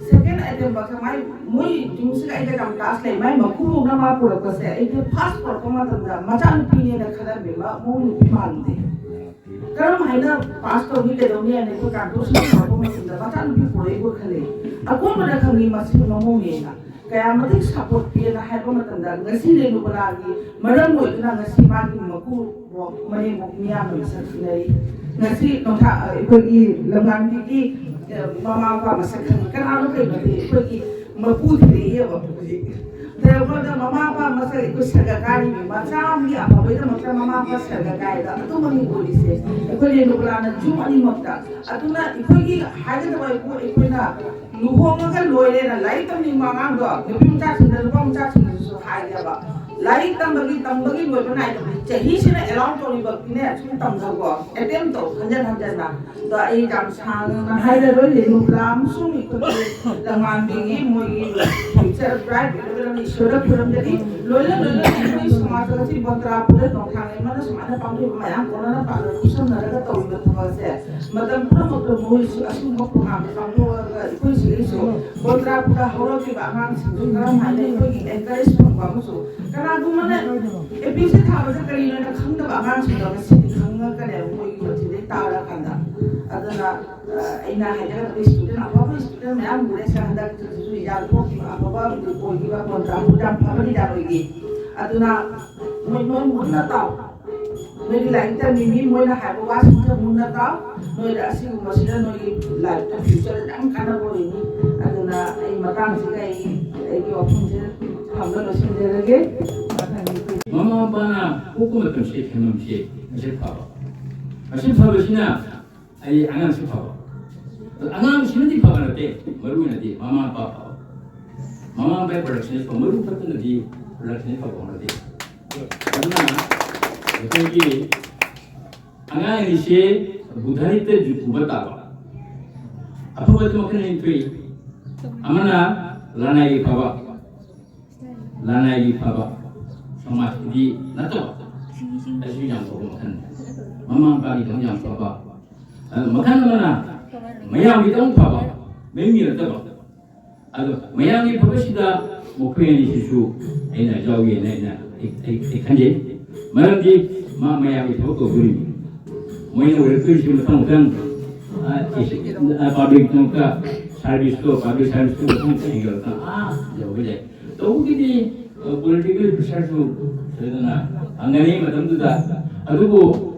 Second attempt ꯐꯥꯎꯁꯦ ꯃꯥꯏ, ꯃꯣꯏ ꯌꯨꯝꯁꯤꯒ ꯑꯩꯒ ꯌꯥꯝ class ꯂꯩ꯫ ꯃꯥꯏ ꯃꯀꯨꯕꯣꯛꯅ ꯃꯥ ꯄꯨꯔꯛꯄꯁꯦ, ꯑꯩꯗꯤ first ꯄꯨꯔꯛꯄ ꯃꯇꯝꯗ ꯃꯆꯥꯅꯨꯄꯤꯅꯦꯅ ꯈꯜꯂꯝꯃꯦ, ꯃꯥ ꯃꯑꯣꯡ ꯅꯨꯄꯤ ꯃꯥꯜꯂꯨꯗꯦ꯫ ꯀꯔꯝ ꯍꯥꯏꯅ ꯄꯥꯁ ꯇꯧꯅꯤ, ꯀꯩꯗꯧꯅꯤ ꯍꯥꯏꯅ ꯑꯩꯈꯣꯏ ꯀꯥꯟꯇꯣꯛꯁꯤꯡ ꯇꯧꯔꯛꯄ ꯃꯇꯝꯗ ꯃꯆꯥꯅꯨꯄꯤ ꯄꯨꯔꯛꯏꯕꯣ ꯈꯜꯂꯤ꯫ ꯑꯀꯣꯟꯕꯗ ꯈꯪꯉꯤ ꯃꯁꯤ ꯃꯃꯧꯅꯦꯅ꯫ ꯀꯌꯥ ꯃꯇꯤꯛ ꯁꯞꯄꯣꯔꯠ ꯄꯤꯌꯦꯅ ꯍꯥꯏꯕ ꯃꯇꯝꯗ ꯉꯁꯤ ꯔꯦꯅꯨꯕꯂꯥꯒꯤ ꯃꯔꯝ ꯑꯣꯏꯗꯨꯅ ꯉꯁꯤ ꯃꯥꯒꯤ ꯃꯀꯨꯕꯣꯛ ꯃꯅꯦꯝꯕꯣꯛ ꯃꯤꯌꯥꯝꯅ ꯃꯁꯛ ꯈꯪꯅꯔꯤ꯫ ꯉꯁꯤ ꯅꯣꯡꯊꯥ ꯑꯩꯈꯣꯏꯒꯤ ꯂꯝꯉꯥꯟꯕꯤꯒꯤ ꯃꯃꯥ ꯃꯄꯥ ꯃꯁꯛ ꯈꯪꯉꯤ꯫ ꯀꯅꯥꯅꯣ ꯀꯩꯅꯣꯗꯤ ꯑꯩꯈꯣꯏꯒꯤ ꯃꯄꯨ ꯊꯤꯔꯛꯏꯑꯕ ꯍꯧꯖꯤꯛ꯫ ꯗ꯭ꯔꯥꯏꯚꯔꯗ ꯃꯃꯥ ꯃꯄꯥ ꯃꯁꯛ ꯑꯩꯈꯣꯏ ꯁꯔꯒ ꯀꯥꯔꯤꯅꯤ꯫ ꯃꯆꯥ ꯑꯃꯒꯤ ꯑꯐꯕꯒꯤꯗꯃꯛꯇ ꯃꯃꯥ ꯃꯄꯥ ꯁꯔꯒ ꯀꯥꯏꯗ ꯑꯗꯨꯃꯛꯅꯤ ꯑꯣꯏꯔꯤꯁꯦ꯫ ꯑꯩꯈꯣꯏ ꯔꯦꯅꯨꯕꯂꯥꯅ ꯌꯨꯝ ꯑꯅꯤꯃꯛꯇ꯫ ꯑꯗꯨꯅ ꯑꯩꯈꯣꯏꯒꯤ ꯍꯥꯏꯒꯗꯕ ꯍꯥꯏꯕꯨ ꯑꯩꯈꯣꯏꯅ ꯂꯨꯍꯣꯡꯉꯒ ꯂꯣꯏꯔꯦꯅ ꯂꯥꯏꯔꯤꯛ ꯇꯝꯅꯤꯡꯕ ꯑꯉꯥꯡꯗꯣ ꯅꯨꯄꯤ ꯃꯆꯥꯁꯤꯡꯗ, ꯅꯨꯄꯥ ꯃꯆꯥꯁꯤꯡꯗꯁꯨ ꯍꯥꯏꯒꯦꯕ꯫ ꯂꯥꯏꯔꯤꯛ ꯇꯝꯕꯒꯤ, ꯇꯝꯕꯒꯤ ꯂꯣꯏꯕ ꯅꯥꯏꯗꯕꯅꯤ꯫ ꯆꯍꯤꯁꯤꯅ ꯑꯦꯂꯥꯎ ꯇꯧꯔꯤꯕꯅꯤꯅ ꯁꯨꯝ ꯇꯝꯊꯈꯣ, ꯑꯦꯇꯦꯝ ꯇꯧ ꯍꯟꯖꯟ ꯍꯟꯖꯟꯅ꯫ ꯑꯗꯣ ꯑꯩ ꯌꯥꯝ ꯁꯥꯡꯅ ꯍꯥꯏꯔꯔꯣꯏ꯫ ꯔꯦꯅꯨꯕꯂꯥ ꯑꯃꯁꯨꯡ ꯑꯩꯈꯣꯏꯒꯤ ꯂꯝꯉꯥꯟꯕꯤꯒꯤ ꯃꯣꯏꯒꯤ ꯐ꯭ꯌꯨꯆꯔ ꯕ꯭ꯔꯥꯏꯠ ꯑꯣꯏꯅꯕ ꯏꯁꯣꯔꯗ ꯈꯨꯔꯨꯝꯖꯔꯤ꯫ ꯂꯣꯏꯅ ꯂꯣꯏꯅꯅ ꯑꯩꯈꯣꯏ ꯁꯃꯥꯖ ꯑꯁꯤ ꯕꯣꯟꯇ꯭ꯔꯥ ꯄꯨꯔ ꯅꯣꯡꯊꯥꯡ ꯂꯩꯃꯅ ꯁꯨꯃꯥꯏꯅ ꯄꯥꯡꯊꯣꯛꯏꯕ ꯃꯌꯥꯝ ꯀꯣꯟꯅꯅ ꯄꯥꯡꯒꯜ ꯈꯨꯠꯁꯝꯅꯔꯒ ꯇꯧꯔꯤꯕ ꯊꯕꯛ ꯑꯁꯦ ꯃꯇꯝ ꯄꯨꯝꯅꯃꯛꯇ ꯃꯣꯏꯁꯨ ꯑꯁꯤꯒꯨꯝꯕ ꯄ꯭ꯔꯣꯒ꯭ꯔꯥꯝꯁꯦ ꯄꯥꯡꯊꯣꯛꯑꯒ ꯑꯩꯈꯣꯏ ꯁꯤꯗꯩꯁꯨ ꯕꯣꯟꯇ꯭ꯔꯥ ꯄꯨꯔ ꯍꯧꯔꯛꯂꯤꯕ ꯑꯉꯥꯡꯁꯤꯡꯁꯨ ꯀꯔꯝ ꯍꯥꯏꯅ ꯑꯩꯈꯣꯏꯒꯤ ꯑꯦꯟꯀꯔꯦꯖ ꯐꯪꯕ ꯑꯃꯁꯨꯡ ꯀꯅꯥꯒꯨꯝꯕꯅ ꯑꯦ ꯄꯤ ꯑꯦꯁ ꯁꯤ ꯊꯥꯕꯁꯦ ꯀꯔꯤꯅꯣꯅ ꯈꯪꯗꯕ ꯑꯉꯥꯡꯁꯤꯡꯗꯣ ꯉꯁꯤꯗꯤ ꯈꯪꯉꯛꯀꯅꯦꯕ ꯃꯣꯏꯒꯤ ꯃꯊꯤꯗꯩ ꯇꯥꯔꯀꯥꯟꯗ꯫ ꯑꯗꯨꯅ ꯑ, ꯑꯩꯅ ꯍꯥꯏꯖꯒꯗꯕ ꯏꯁꯇꯨꯗꯦꯟ ꯑꯐꯕ ꯏꯁꯇꯨꯗꯦꯟ ꯃꯌꯥꯝ ꯎꯔꯦ ꯁꯥꯔ꯫ ꯍꯟꯗꯛ ꯍꯧꯖꯤꯛꯁꯨ ꯔꯤꯖꯜ ꯊꯣꯛꯈꯤꯕ ꯑꯐꯕ ꯑꯣꯏꯈꯤꯕ ꯀꯣꯟꯇ꯭ꯔꯥ ꯄꯨꯖꯥ ꯐꯕ ꯔꯤꯖꯜ ꯑꯣꯏꯈꯤ꯫ ꯑꯗꯨꯅ ꯃꯣꯏ ꯃꯣꯏ ꯃꯨꯟꯅ ꯇꯥꯎ꯫ ꯃꯣꯏꯗꯤ ꯂꯥꯏꯔꯤꯛ ꯇꯝꯃꯤꯃꯤ, ꯃꯣꯏꯅ ꯍꯥꯏꯕ ꯋꯥꯁꯤꯡꯁꯦ ꯃꯨꯟꯅ ꯇꯥꯎ꯫ ꯅꯣꯏꯗ ꯑꯁꯤꯒꯨꯝꯕꯁꯤꯅ ꯅꯣꯏꯒꯤ ꯂꯥꯏꯐꯇ ꯐ꯭ꯌꯨꯆꯔꯗ ꯌꯥꯝ ꯀꯥꯟꯅꯕ ꯑꯣꯏꯅꯤ꯫ ꯑꯗꯨꯅ ꯑꯩ ꯃꯇꯥꯡꯁꯤꯒ ꯑꯩ ꯑꯩꯒꯤ ꯋꯥꯐꯝꯁꯦ ꯊꯝꯕ ꯂꯣꯏꯁꯤꯟꯖꯔꯒꯦ꯫ ꯃꯊꯪꯒꯤ ꯃꯃꯥ ꯃꯄꯥꯅ ꯄꯣꯛꯄ ꯃꯇꯝꯁꯦ ꯊꯦꯝꯕꯝꯁꯦ ꯃꯁꯤ ꯐꯕ꯫ ꯃꯁꯤ ꯐꯕꯁꯤꯅ ꯑꯩ ꯑꯉꯥꯡꯁꯨ ꯐꯕ꯫ ꯑꯗꯣ ꯑꯉꯥꯡꯁꯤꯅꯗꯤ ꯐꯕ ꯅꯠꯇꯦ, ꯃꯔꯨ ꯑꯣꯏꯅꯗꯤ ꯃꯃꯥ ꯃꯄꯥ ꯐꯕ꯫ ꯃꯃꯥ ꯃꯄꯥꯒꯤ ꯄ꯭ꯔꯗꯛꯁꯟꯁꯤ ꯐꯕ, ꯃꯔꯨ ꯐꯠꯇꯅꯗꯤ ꯄ꯭ꯔꯗꯛꯁꯟꯁꯤ ꯐꯕ ꯍꯧꯅꯗꯦ꯫ ꯑꯗꯨꯅ ꯑꯩꯈꯣꯏꯒꯤ ꯑꯉꯥꯡ ꯑꯅꯤꯁꯦ ꯕꯨꯙꯅꯤꯠꯇ ꯖꯨꯠ ꯄꯨꯕ ꯇꯥꯕ꯫ ꯑꯐꯕꯗꯤ ꯃꯈꯜ ꯑꯅꯤ ꯊꯣꯛꯏ꯫ ꯑꯃꯅ ꯂꯅꯥꯏꯒꯤ ꯐꯕ, ꯂꯅꯥꯏꯒꯤ ꯐꯕ, ꯁꯃꯥꯖꯀꯤꯗꯤ ꯅꯠꯇꯕ꯫ ꯑꯁꯤ ꯌꯥꯝ ꯐꯕ ꯃꯈꯜꯅꯤ꯫ ꯃꯃꯥ ꯃꯄꯥꯒꯤꯗꯃꯛ ꯌꯥꯝ ꯐꯕ꯫ ꯑꯗꯨ ꯃꯈꯜ ꯑꯃꯅ ꯃꯌꯥꯝꯒꯤꯗꯃꯛ ꯐꯕ, ꯃꯤ ꯃꯤ ꯅꯠꯇꯕ꯫ ꯑꯗꯣ ꯃꯌꯥꯝꯒꯤ ꯐꯕꯁꯤꯗ ꯃꯈꯣꯏ ꯑꯅꯤꯁꯤꯁꯨ ꯑꯩꯅ ꯌꯥꯎꯒꯦꯅ ꯑꯩꯅ ꯑꯩ, ꯑꯩ, ꯑꯩ ꯈꯟꯖꯩ꯫ ꯃꯔꯝꯗꯤ ꯃꯥ ꯃꯌꯥꯝꯒꯤ ꯊꯕꯛ ꯇꯧꯗꯣꯔꯤꯕꯅꯤ꯫ ꯃꯣꯏꯅ ꯑꯣꯏꯔꯛꯇꯣꯏꯁꯤ ꯃꯊꯪ ꯃꯊꯪ ꯄꯥꯕ꯭ꯂꯤꯛꯇ ꯁꯥꯔꯚꯤꯁꯇꯣ, ꯄꯥꯕ꯭ꯂꯤꯛ ꯁꯥꯔꯚꯤꯁꯇꯣ ꯃꯊꯪ ꯃꯊꯪ ꯍꯦꯟꯒꯠꯂꯛꯇꯅ ꯑꯥ ꯌꯧꯕ ꯌꯥꯏ꯫ ꯇꯧꯕꯒꯤꯗꯤ ꯄꯣꯂꯤꯇꯤꯀꯦꯜ ꯄ꯭ꯔꯦꯁꯔꯁꯨ ꯁꯣꯏꯗꯅ ꯐꯪꯒꯅꯤ ꯃꯇꯝꯗꯨꯗ꯫ ꯑꯗꯨꯕꯨ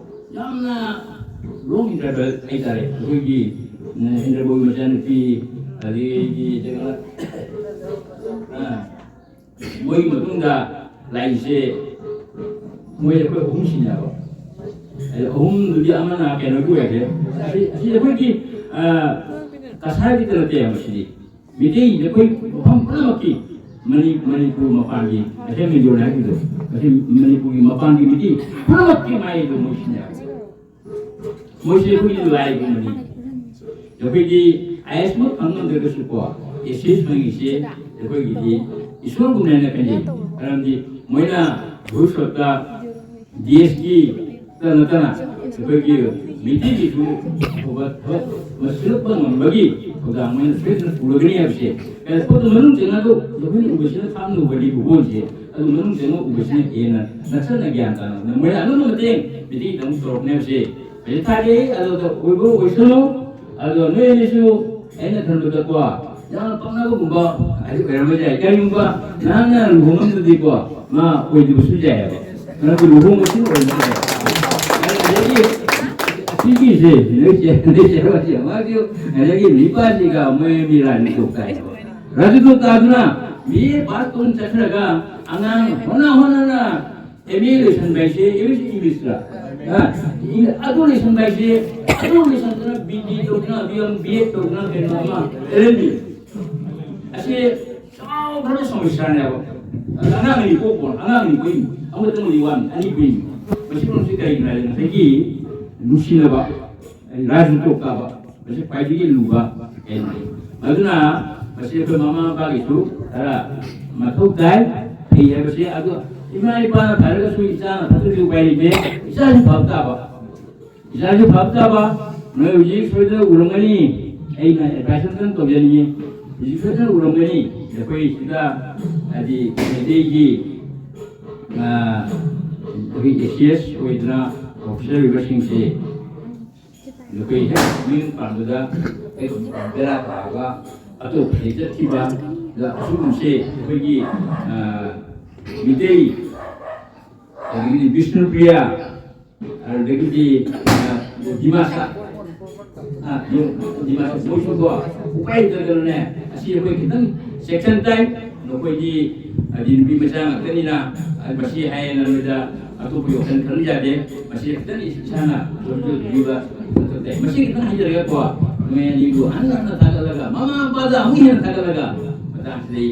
ꯌꯥꯝꯅ ꯂꯣꯡ ꯏꯟꯇꯔꯚꯦꯜ ꯍꯥꯏꯇꯥꯔꯦ, ꯑꯩꯈꯣꯏꯒꯤ ꯏꯟꯗ꯭ꯔꯕꯣꯏ ꯃꯆꯥꯅꯨꯄꯤ, ꯑꯗꯒꯤ ꯖꯒꯟꯅꯥꯊ, ꯃꯣꯏꯒꯤ ꯃꯇꯨꯡꯗ ꯂꯥꯛꯏꯁꯦ ꯃꯣꯏ ꯑꯩꯈꯣꯏ ꯑꯍꯨꯝꯁꯤꯅꯦꯕ꯫ ꯑꯗ ꯑꯍꯨꯝꯗꯨꯗꯤ ꯑꯃꯅ ꯀꯩꯅꯣꯒꯤ ꯑꯣꯏꯈ꯭ꯔꯦ꯫ ꯑꯁꯤ ꯑꯁꯤ ꯑꯩꯈꯣꯏꯒꯤ ꯀꯁꯥꯔꯒꯤꯗ ꯅꯠꯇꯦ ꯃꯁꯤꯗꯤ꯫ ꯃꯤꯇꯩ ꯑꯩꯈꯣꯏ ꯃꯐꯝ ꯄꯨꯝꯅꯃꯛꯀꯤ ꯃꯅꯤ-, ꯃꯅꯤꯄꯨꯔ ꯃꯄꯥꯟꯒꯤ ꯀꯩꯊꯦꯜ ꯃꯤꯖꯣꯔ ꯍꯥꯏꯕꯗꯣ, ꯃꯁꯤ ꯃꯅꯤꯄꯨꯔꯒꯤ ꯃꯄꯥꯟꯒꯤ ꯃꯤꯇꯩ ꯄꯨꯝꯅꯃꯛꯀꯤ ꯃꯥꯏꯗꯣ ꯃꯣꯏꯁꯤꯅꯦꯕ꯫ ꯃꯣꯏꯁꯦ ꯑꯩꯈꯣꯏꯒꯤ ꯂꯥꯏꯒꯨꯝꯕꯅꯤ꯫ ꯑꯩꯈꯣꯏꯗꯤ ꯑꯥꯏ ꯑꯦꯁꯃꯛ ꯐꯪ ꯉꯝꯗ꯭ꯔꯒꯁꯨꯀꯣ, ꯑꯦꯁꯤꯁ ꯐꯪꯉꯤꯁꯦ ꯑꯩꯈꯣꯏꯒꯤꯗꯤ ꯏꯁꯣꯔꯒꯨꯝꯅ ꯍꯥꯏꯅ ꯈꯟꯖꯩ꯫ ꯃꯔꯝꯗꯤ ꯃꯣꯏꯅ ꯚꯕꯤꯁ꯭ꯌꯠꯇ ꯗꯤ ꯑꯦꯁꯀꯤ ꯅꯠꯇꯅ ꯑꯩꯈꯣꯏꯒꯤ ꯃꯤꯇꯩꯒꯤꯁꯨ ꯑꯐꯕ ꯊꯕꯛ ꯑꯃ ꯁꯤꯜꯂꯛꯄ ꯉꯝꯕꯒꯤ ꯊꯧꯗꯥꯡ ꯃꯣꯏꯅ ꯁꯣꯏꯗꯅ ꯄꯨꯔꯒꯅꯤ ꯍꯥꯏꯕꯁꯦ꯫ ꯀꯩꯅꯣ ꯄꯣꯠꯇꯣ ꯃꯅꯨꯡ ꯆꯪꯉꯒ ꯑꯩꯈꯣꯏꯅ ꯎꯕꯁꯤꯅ ꯊꯥꯞꯅ ꯎꯕꯗꯤ ꯎꯕ ꯑꯣꯏꯁꯦ, ꯑꯗꯨ ꯃꯅꯨꯡ ꯆꯪꯉꯒ ꯎꯕꯁꯤꯅ ꯍꯦꯟꯅ ꯅꯛꯁꯟꯅ ꯒ꯭ꯌꯥꯟ ꯇꯥꯅ ꯃꯣꯏꯅ ꯑꯉꯝꯕ ꯃꯇꯦꯡ ꯃꯤꯇꯩꯒꯤꯗꯃꯛ ꯇꯧꯔꯛꯅꯦꯕꯁꯦ꯫ ꯄꯩꯁꯥ ꯊꯥꯒꯦ ꯑꯗꯨꯗ ꯑꯣꯏꯕ ꯑꯣꯏꯁꯅꯨ꯫ ꯑꯗꯣ ꯅꯣꯏ ꯑꯅꯤꯁꯨ ꯑꯩꯅ ꯈꯟꯕꯗꯀꯣ ꯌꯥꯝꯅ ꯄꯛꯅꯕꯒꯨꯝꯕ ꯍꯥꯏꯗꯤ ꯑꯣꯏꯔꯝꯕ ꯌꯥꯏ꯫ ꯀꯔꯤꯒꯨꯝꯕ ꯅꯍꯥꯛꯅ ꯂꯨꯍꯣꯡꯉꯝꯗꯗꯤꯀꯣ ꯃꯥ ꯑꯣꯏꯗꯕꯁꯨ ꯌꯥꯏꯑꯕ꯫ ꯅꯪꯒꯤ ꯂꯨꯍꯣꯡꯕꯁꯨ ꯑꯣꯏꯔꯝꯕ ꯌꯥꯏ꯫ ꯑꯗꯒꯤ ꯑꯁꯤꯒꯤꯁꯦ ꯅꯣꯏ ꯆꯦ-, ꯅꯣꯏ ꯆꯦ-, ꯃꯥꯒꯤ ꯑꯗꯒꯤ ꯅꯤꯄꯥꯁꯤꯒ ꯃꯣꯏ ꯃꯤ ꯔꯥꯅꯤ ꯇꯣꯛ ꯇꯥꯏꯌꯦꯕ꯫ ꯔꯥꯖꯨ ꯇꯣꯛ ꯇꯥꯗꯨꯅ ꯕꯤ ꯑꯦ ꯄꯥꯁ ꯇꯧꯅ ꯆꯠꯈ꯭ꯔꯒ ꯑꯉꯥꯡ ꯍꯣꯠꯅ ꯍꯣꯠꯅꯅ ꯑꯦꯝ ꯑꯦ ꯂꯣꯏꯁꯟꯕ ꯍꯥꯏꯁꯦ, ꯑꯦꯝ ꯑꯦꯁꯤ ꯏꯪꯂꯤꯁꯇ, ꯑ, ꯏꯪ-, ꯑꯗꯨ ꯂꯣꯏꯁꯟꯕ ꯍꯥꯏꯁꯦ, ꯑꯗꯨ ꯂꯣꯏꯁꯟꯗꯅ ꯕꯤ ꯗꯤ ꯇꯧꯗꯅ, ꯑꯗꯨ ꯌꯥꯝ ꯕꯤ ꯑꯦꯗ ꯇꯧꯗꯅ ꯀꯩꯅꯣ ꯑꯃ ꯑꯦꯜ ꯑꯦꯜ ꯕꯤ꯫ ꯑꯁꯤ ꯆꯥꯎꯈ꯭ꯔꯕ ꯁꯃꯁ꯭ꯌꯥꯅꯦꯕ꯫ ꯑꯗ ꯑꯉꯥꯡ ꯑꯅꯤ ꯄꯣꯛꯄ, ꯑꯉꯥꯡ ꯑꯅꯤ ꯄꯣꯛꯏ, ꯑꯃꯇꯪꯗꯤ ꯋꯥꯟ, ꯑꯅꯤ ꯄꯣꯛꯏ꯫ ꯃꯁꯤ ꯄꯨꯝꯅꯃꯛꯁꯤ ꯀꯔꯤꯒꯤꯅꯣ ꯍꯥꯏꯔꯗꯤ ꯉꯁꯥꯏꯒꯤ ꯅꯨꯡꯁꯤꯅꯕ, ꯔꯥꯖꯅꯤꯇꯤ ꯇꯥꯕ, ꯃꯁꯤ ꯈ꯭ꯋꯥꯏꯗꯒꯤ ꯂꯨꯕ ꯀꯩꯅꯣꯅꯤ꯫ ꯑꯗꯨꯅ ꯃꯁꯤ ꯑꯩꯈꯣꯏ ꯃꯃꯥ ꯃꯄꯥꯒꯤꯁꯨ ꯈꯔ ꯃꯊꯧ ꯇꯥꯏ, ꯐꯩ ꯍꯥꯏꯕꯁꯦ꯫ ꯑꯗꯣ ꯏꯃꯥ ꯏꯄꯥꯅ ꯐꯔꯒꯁꯨ ꯏꯆꯥꯅ ꯐꯠꯇ꯭ꯔꯗꯤ ꯎꯄꯥꯏ ꯂꯩꯇꯦ꯫ ꯏꯆꯥꯁꯨ ꯐꯕ ꯇꯥꯕ, ꯏꯆꯥꯁꯨ ꯐꯕ ꯇꯥꯕ꯫ ꯅꯣꯏ ꯍꯧꯖꯤꯛ ꯁꯣꯏꯗꯅ ꯎꯔꯝꯒꯅꯤ, ꯑꯩꯅ ꯑꯦꯗꯚꯥꯏꯁ ꯑꯝꯇꯪ ꯇꯧꯖꯅꯤꯡꯉꯤ꯫ ꯍꯧꯖꯤꯛ ꯁꯣꯏꯗꯅ ꯎꯔꯝꯒꯅꯤ, ꯑꯩꯈꯣꯏ ꯁꯤꯗ ꯍꯥꯏꯗꯤ ꯃꯩꯇꯩꯒꯤ, ꯑ, ꯑꯩꯈꯣꯏ ꯑꯦ ꯁꯤ ꯑꯦꯁ ꯑꯣꯏꯗꯅ ꯑꯣꯐꯤꯁꯔ ꯑꯣꯏꯕꯁꯤꯡꯁꯦ ꯅꯈꯣꯏ ꯍꯦꯛ ꯃꯌꯨꯝ ꯄꯥꯟꯕꯗ ꯍꯦꯛ ꯕꯦꯔꯥ ꯇꯥꯕ, ꯑꯇꯣꯞꯄꯗ ꯆꯠꯈꯤꯕ, ꯑꯁꯤꯒꯨꯝꯕꯁꯦ ꯑꯩꯈꯣꯏꯒꯤ, ꯑ, ꯃꯤꯇꯩ, ꯑꯗꯒꯤꯗꯤ ꯕꯤꯁꯅꯨꯄ꯭ꯔꯤꯌꯥ, ꯑꯗꯨꯗꯒꯤꯗꯤ, ꯑ, ꯗꯤꯃꯥꯁꯥ, ꯑ, ꯗꯤꯃꯥꯁꯥ, ꯃꯣꯏꯁꯨꯀꯣ, ꯎꯄꯥꯏ ꯂꯩꯇꯗꯅꯅꯦ, ꯑꯁꯤ ꯑꯩꯈꯣꯏ ꯈꯤꯇꯪ ꯆꯦꯛꯁꯤꯟ ꯇꯥꯏ꯫ ꯅꯈꯣꯏꯗꯤ, ꯍꯥꯏꯗꯤ, ꯅꯨꯄꯤ ꯃꯆꯥ ꯉꯥꯛꯇꯅꯤꯅ, ꯑ, ꯃꯁꯤ ꯍꯥꯏꯌꯦꯅ ꯅꯣꯏꯗ ꯑꯇꯣꯞꯄꯒꯤ ꯋꯥꯈꯜ ꯈꯟꯕ ꯌꯥꯗꯦ꯫ ꯃꯁꯤ ꯈꯤꯇꯪ ꯏꯁꯥꯅ ꯈꯪꯖꯤꯟꯕꯤꯕ ꯃꯊꯧ ꯇꯥꯏ꯫ ꯃꯁꯤ ꯈꯤꯇꯪ ꯍꯥꯏꯖꯔꯒꯀꯣ, ꯃꯣꯏ ꯑꯅꯤꯕꯨ ꯍꯟꯅ ꯍꯟꯅ ꯊꯥꯒꯠꯂꯒ, ꯃꯃꯥ ꯃꯄꯥꯗ ꯑꯃꯨꯛ ꯍꯦꯟꯅ ꯊꯥꯒꯠꯂꯒ, ꯃꯇꯥꯡꯁꯤꯗ ꯑꯩ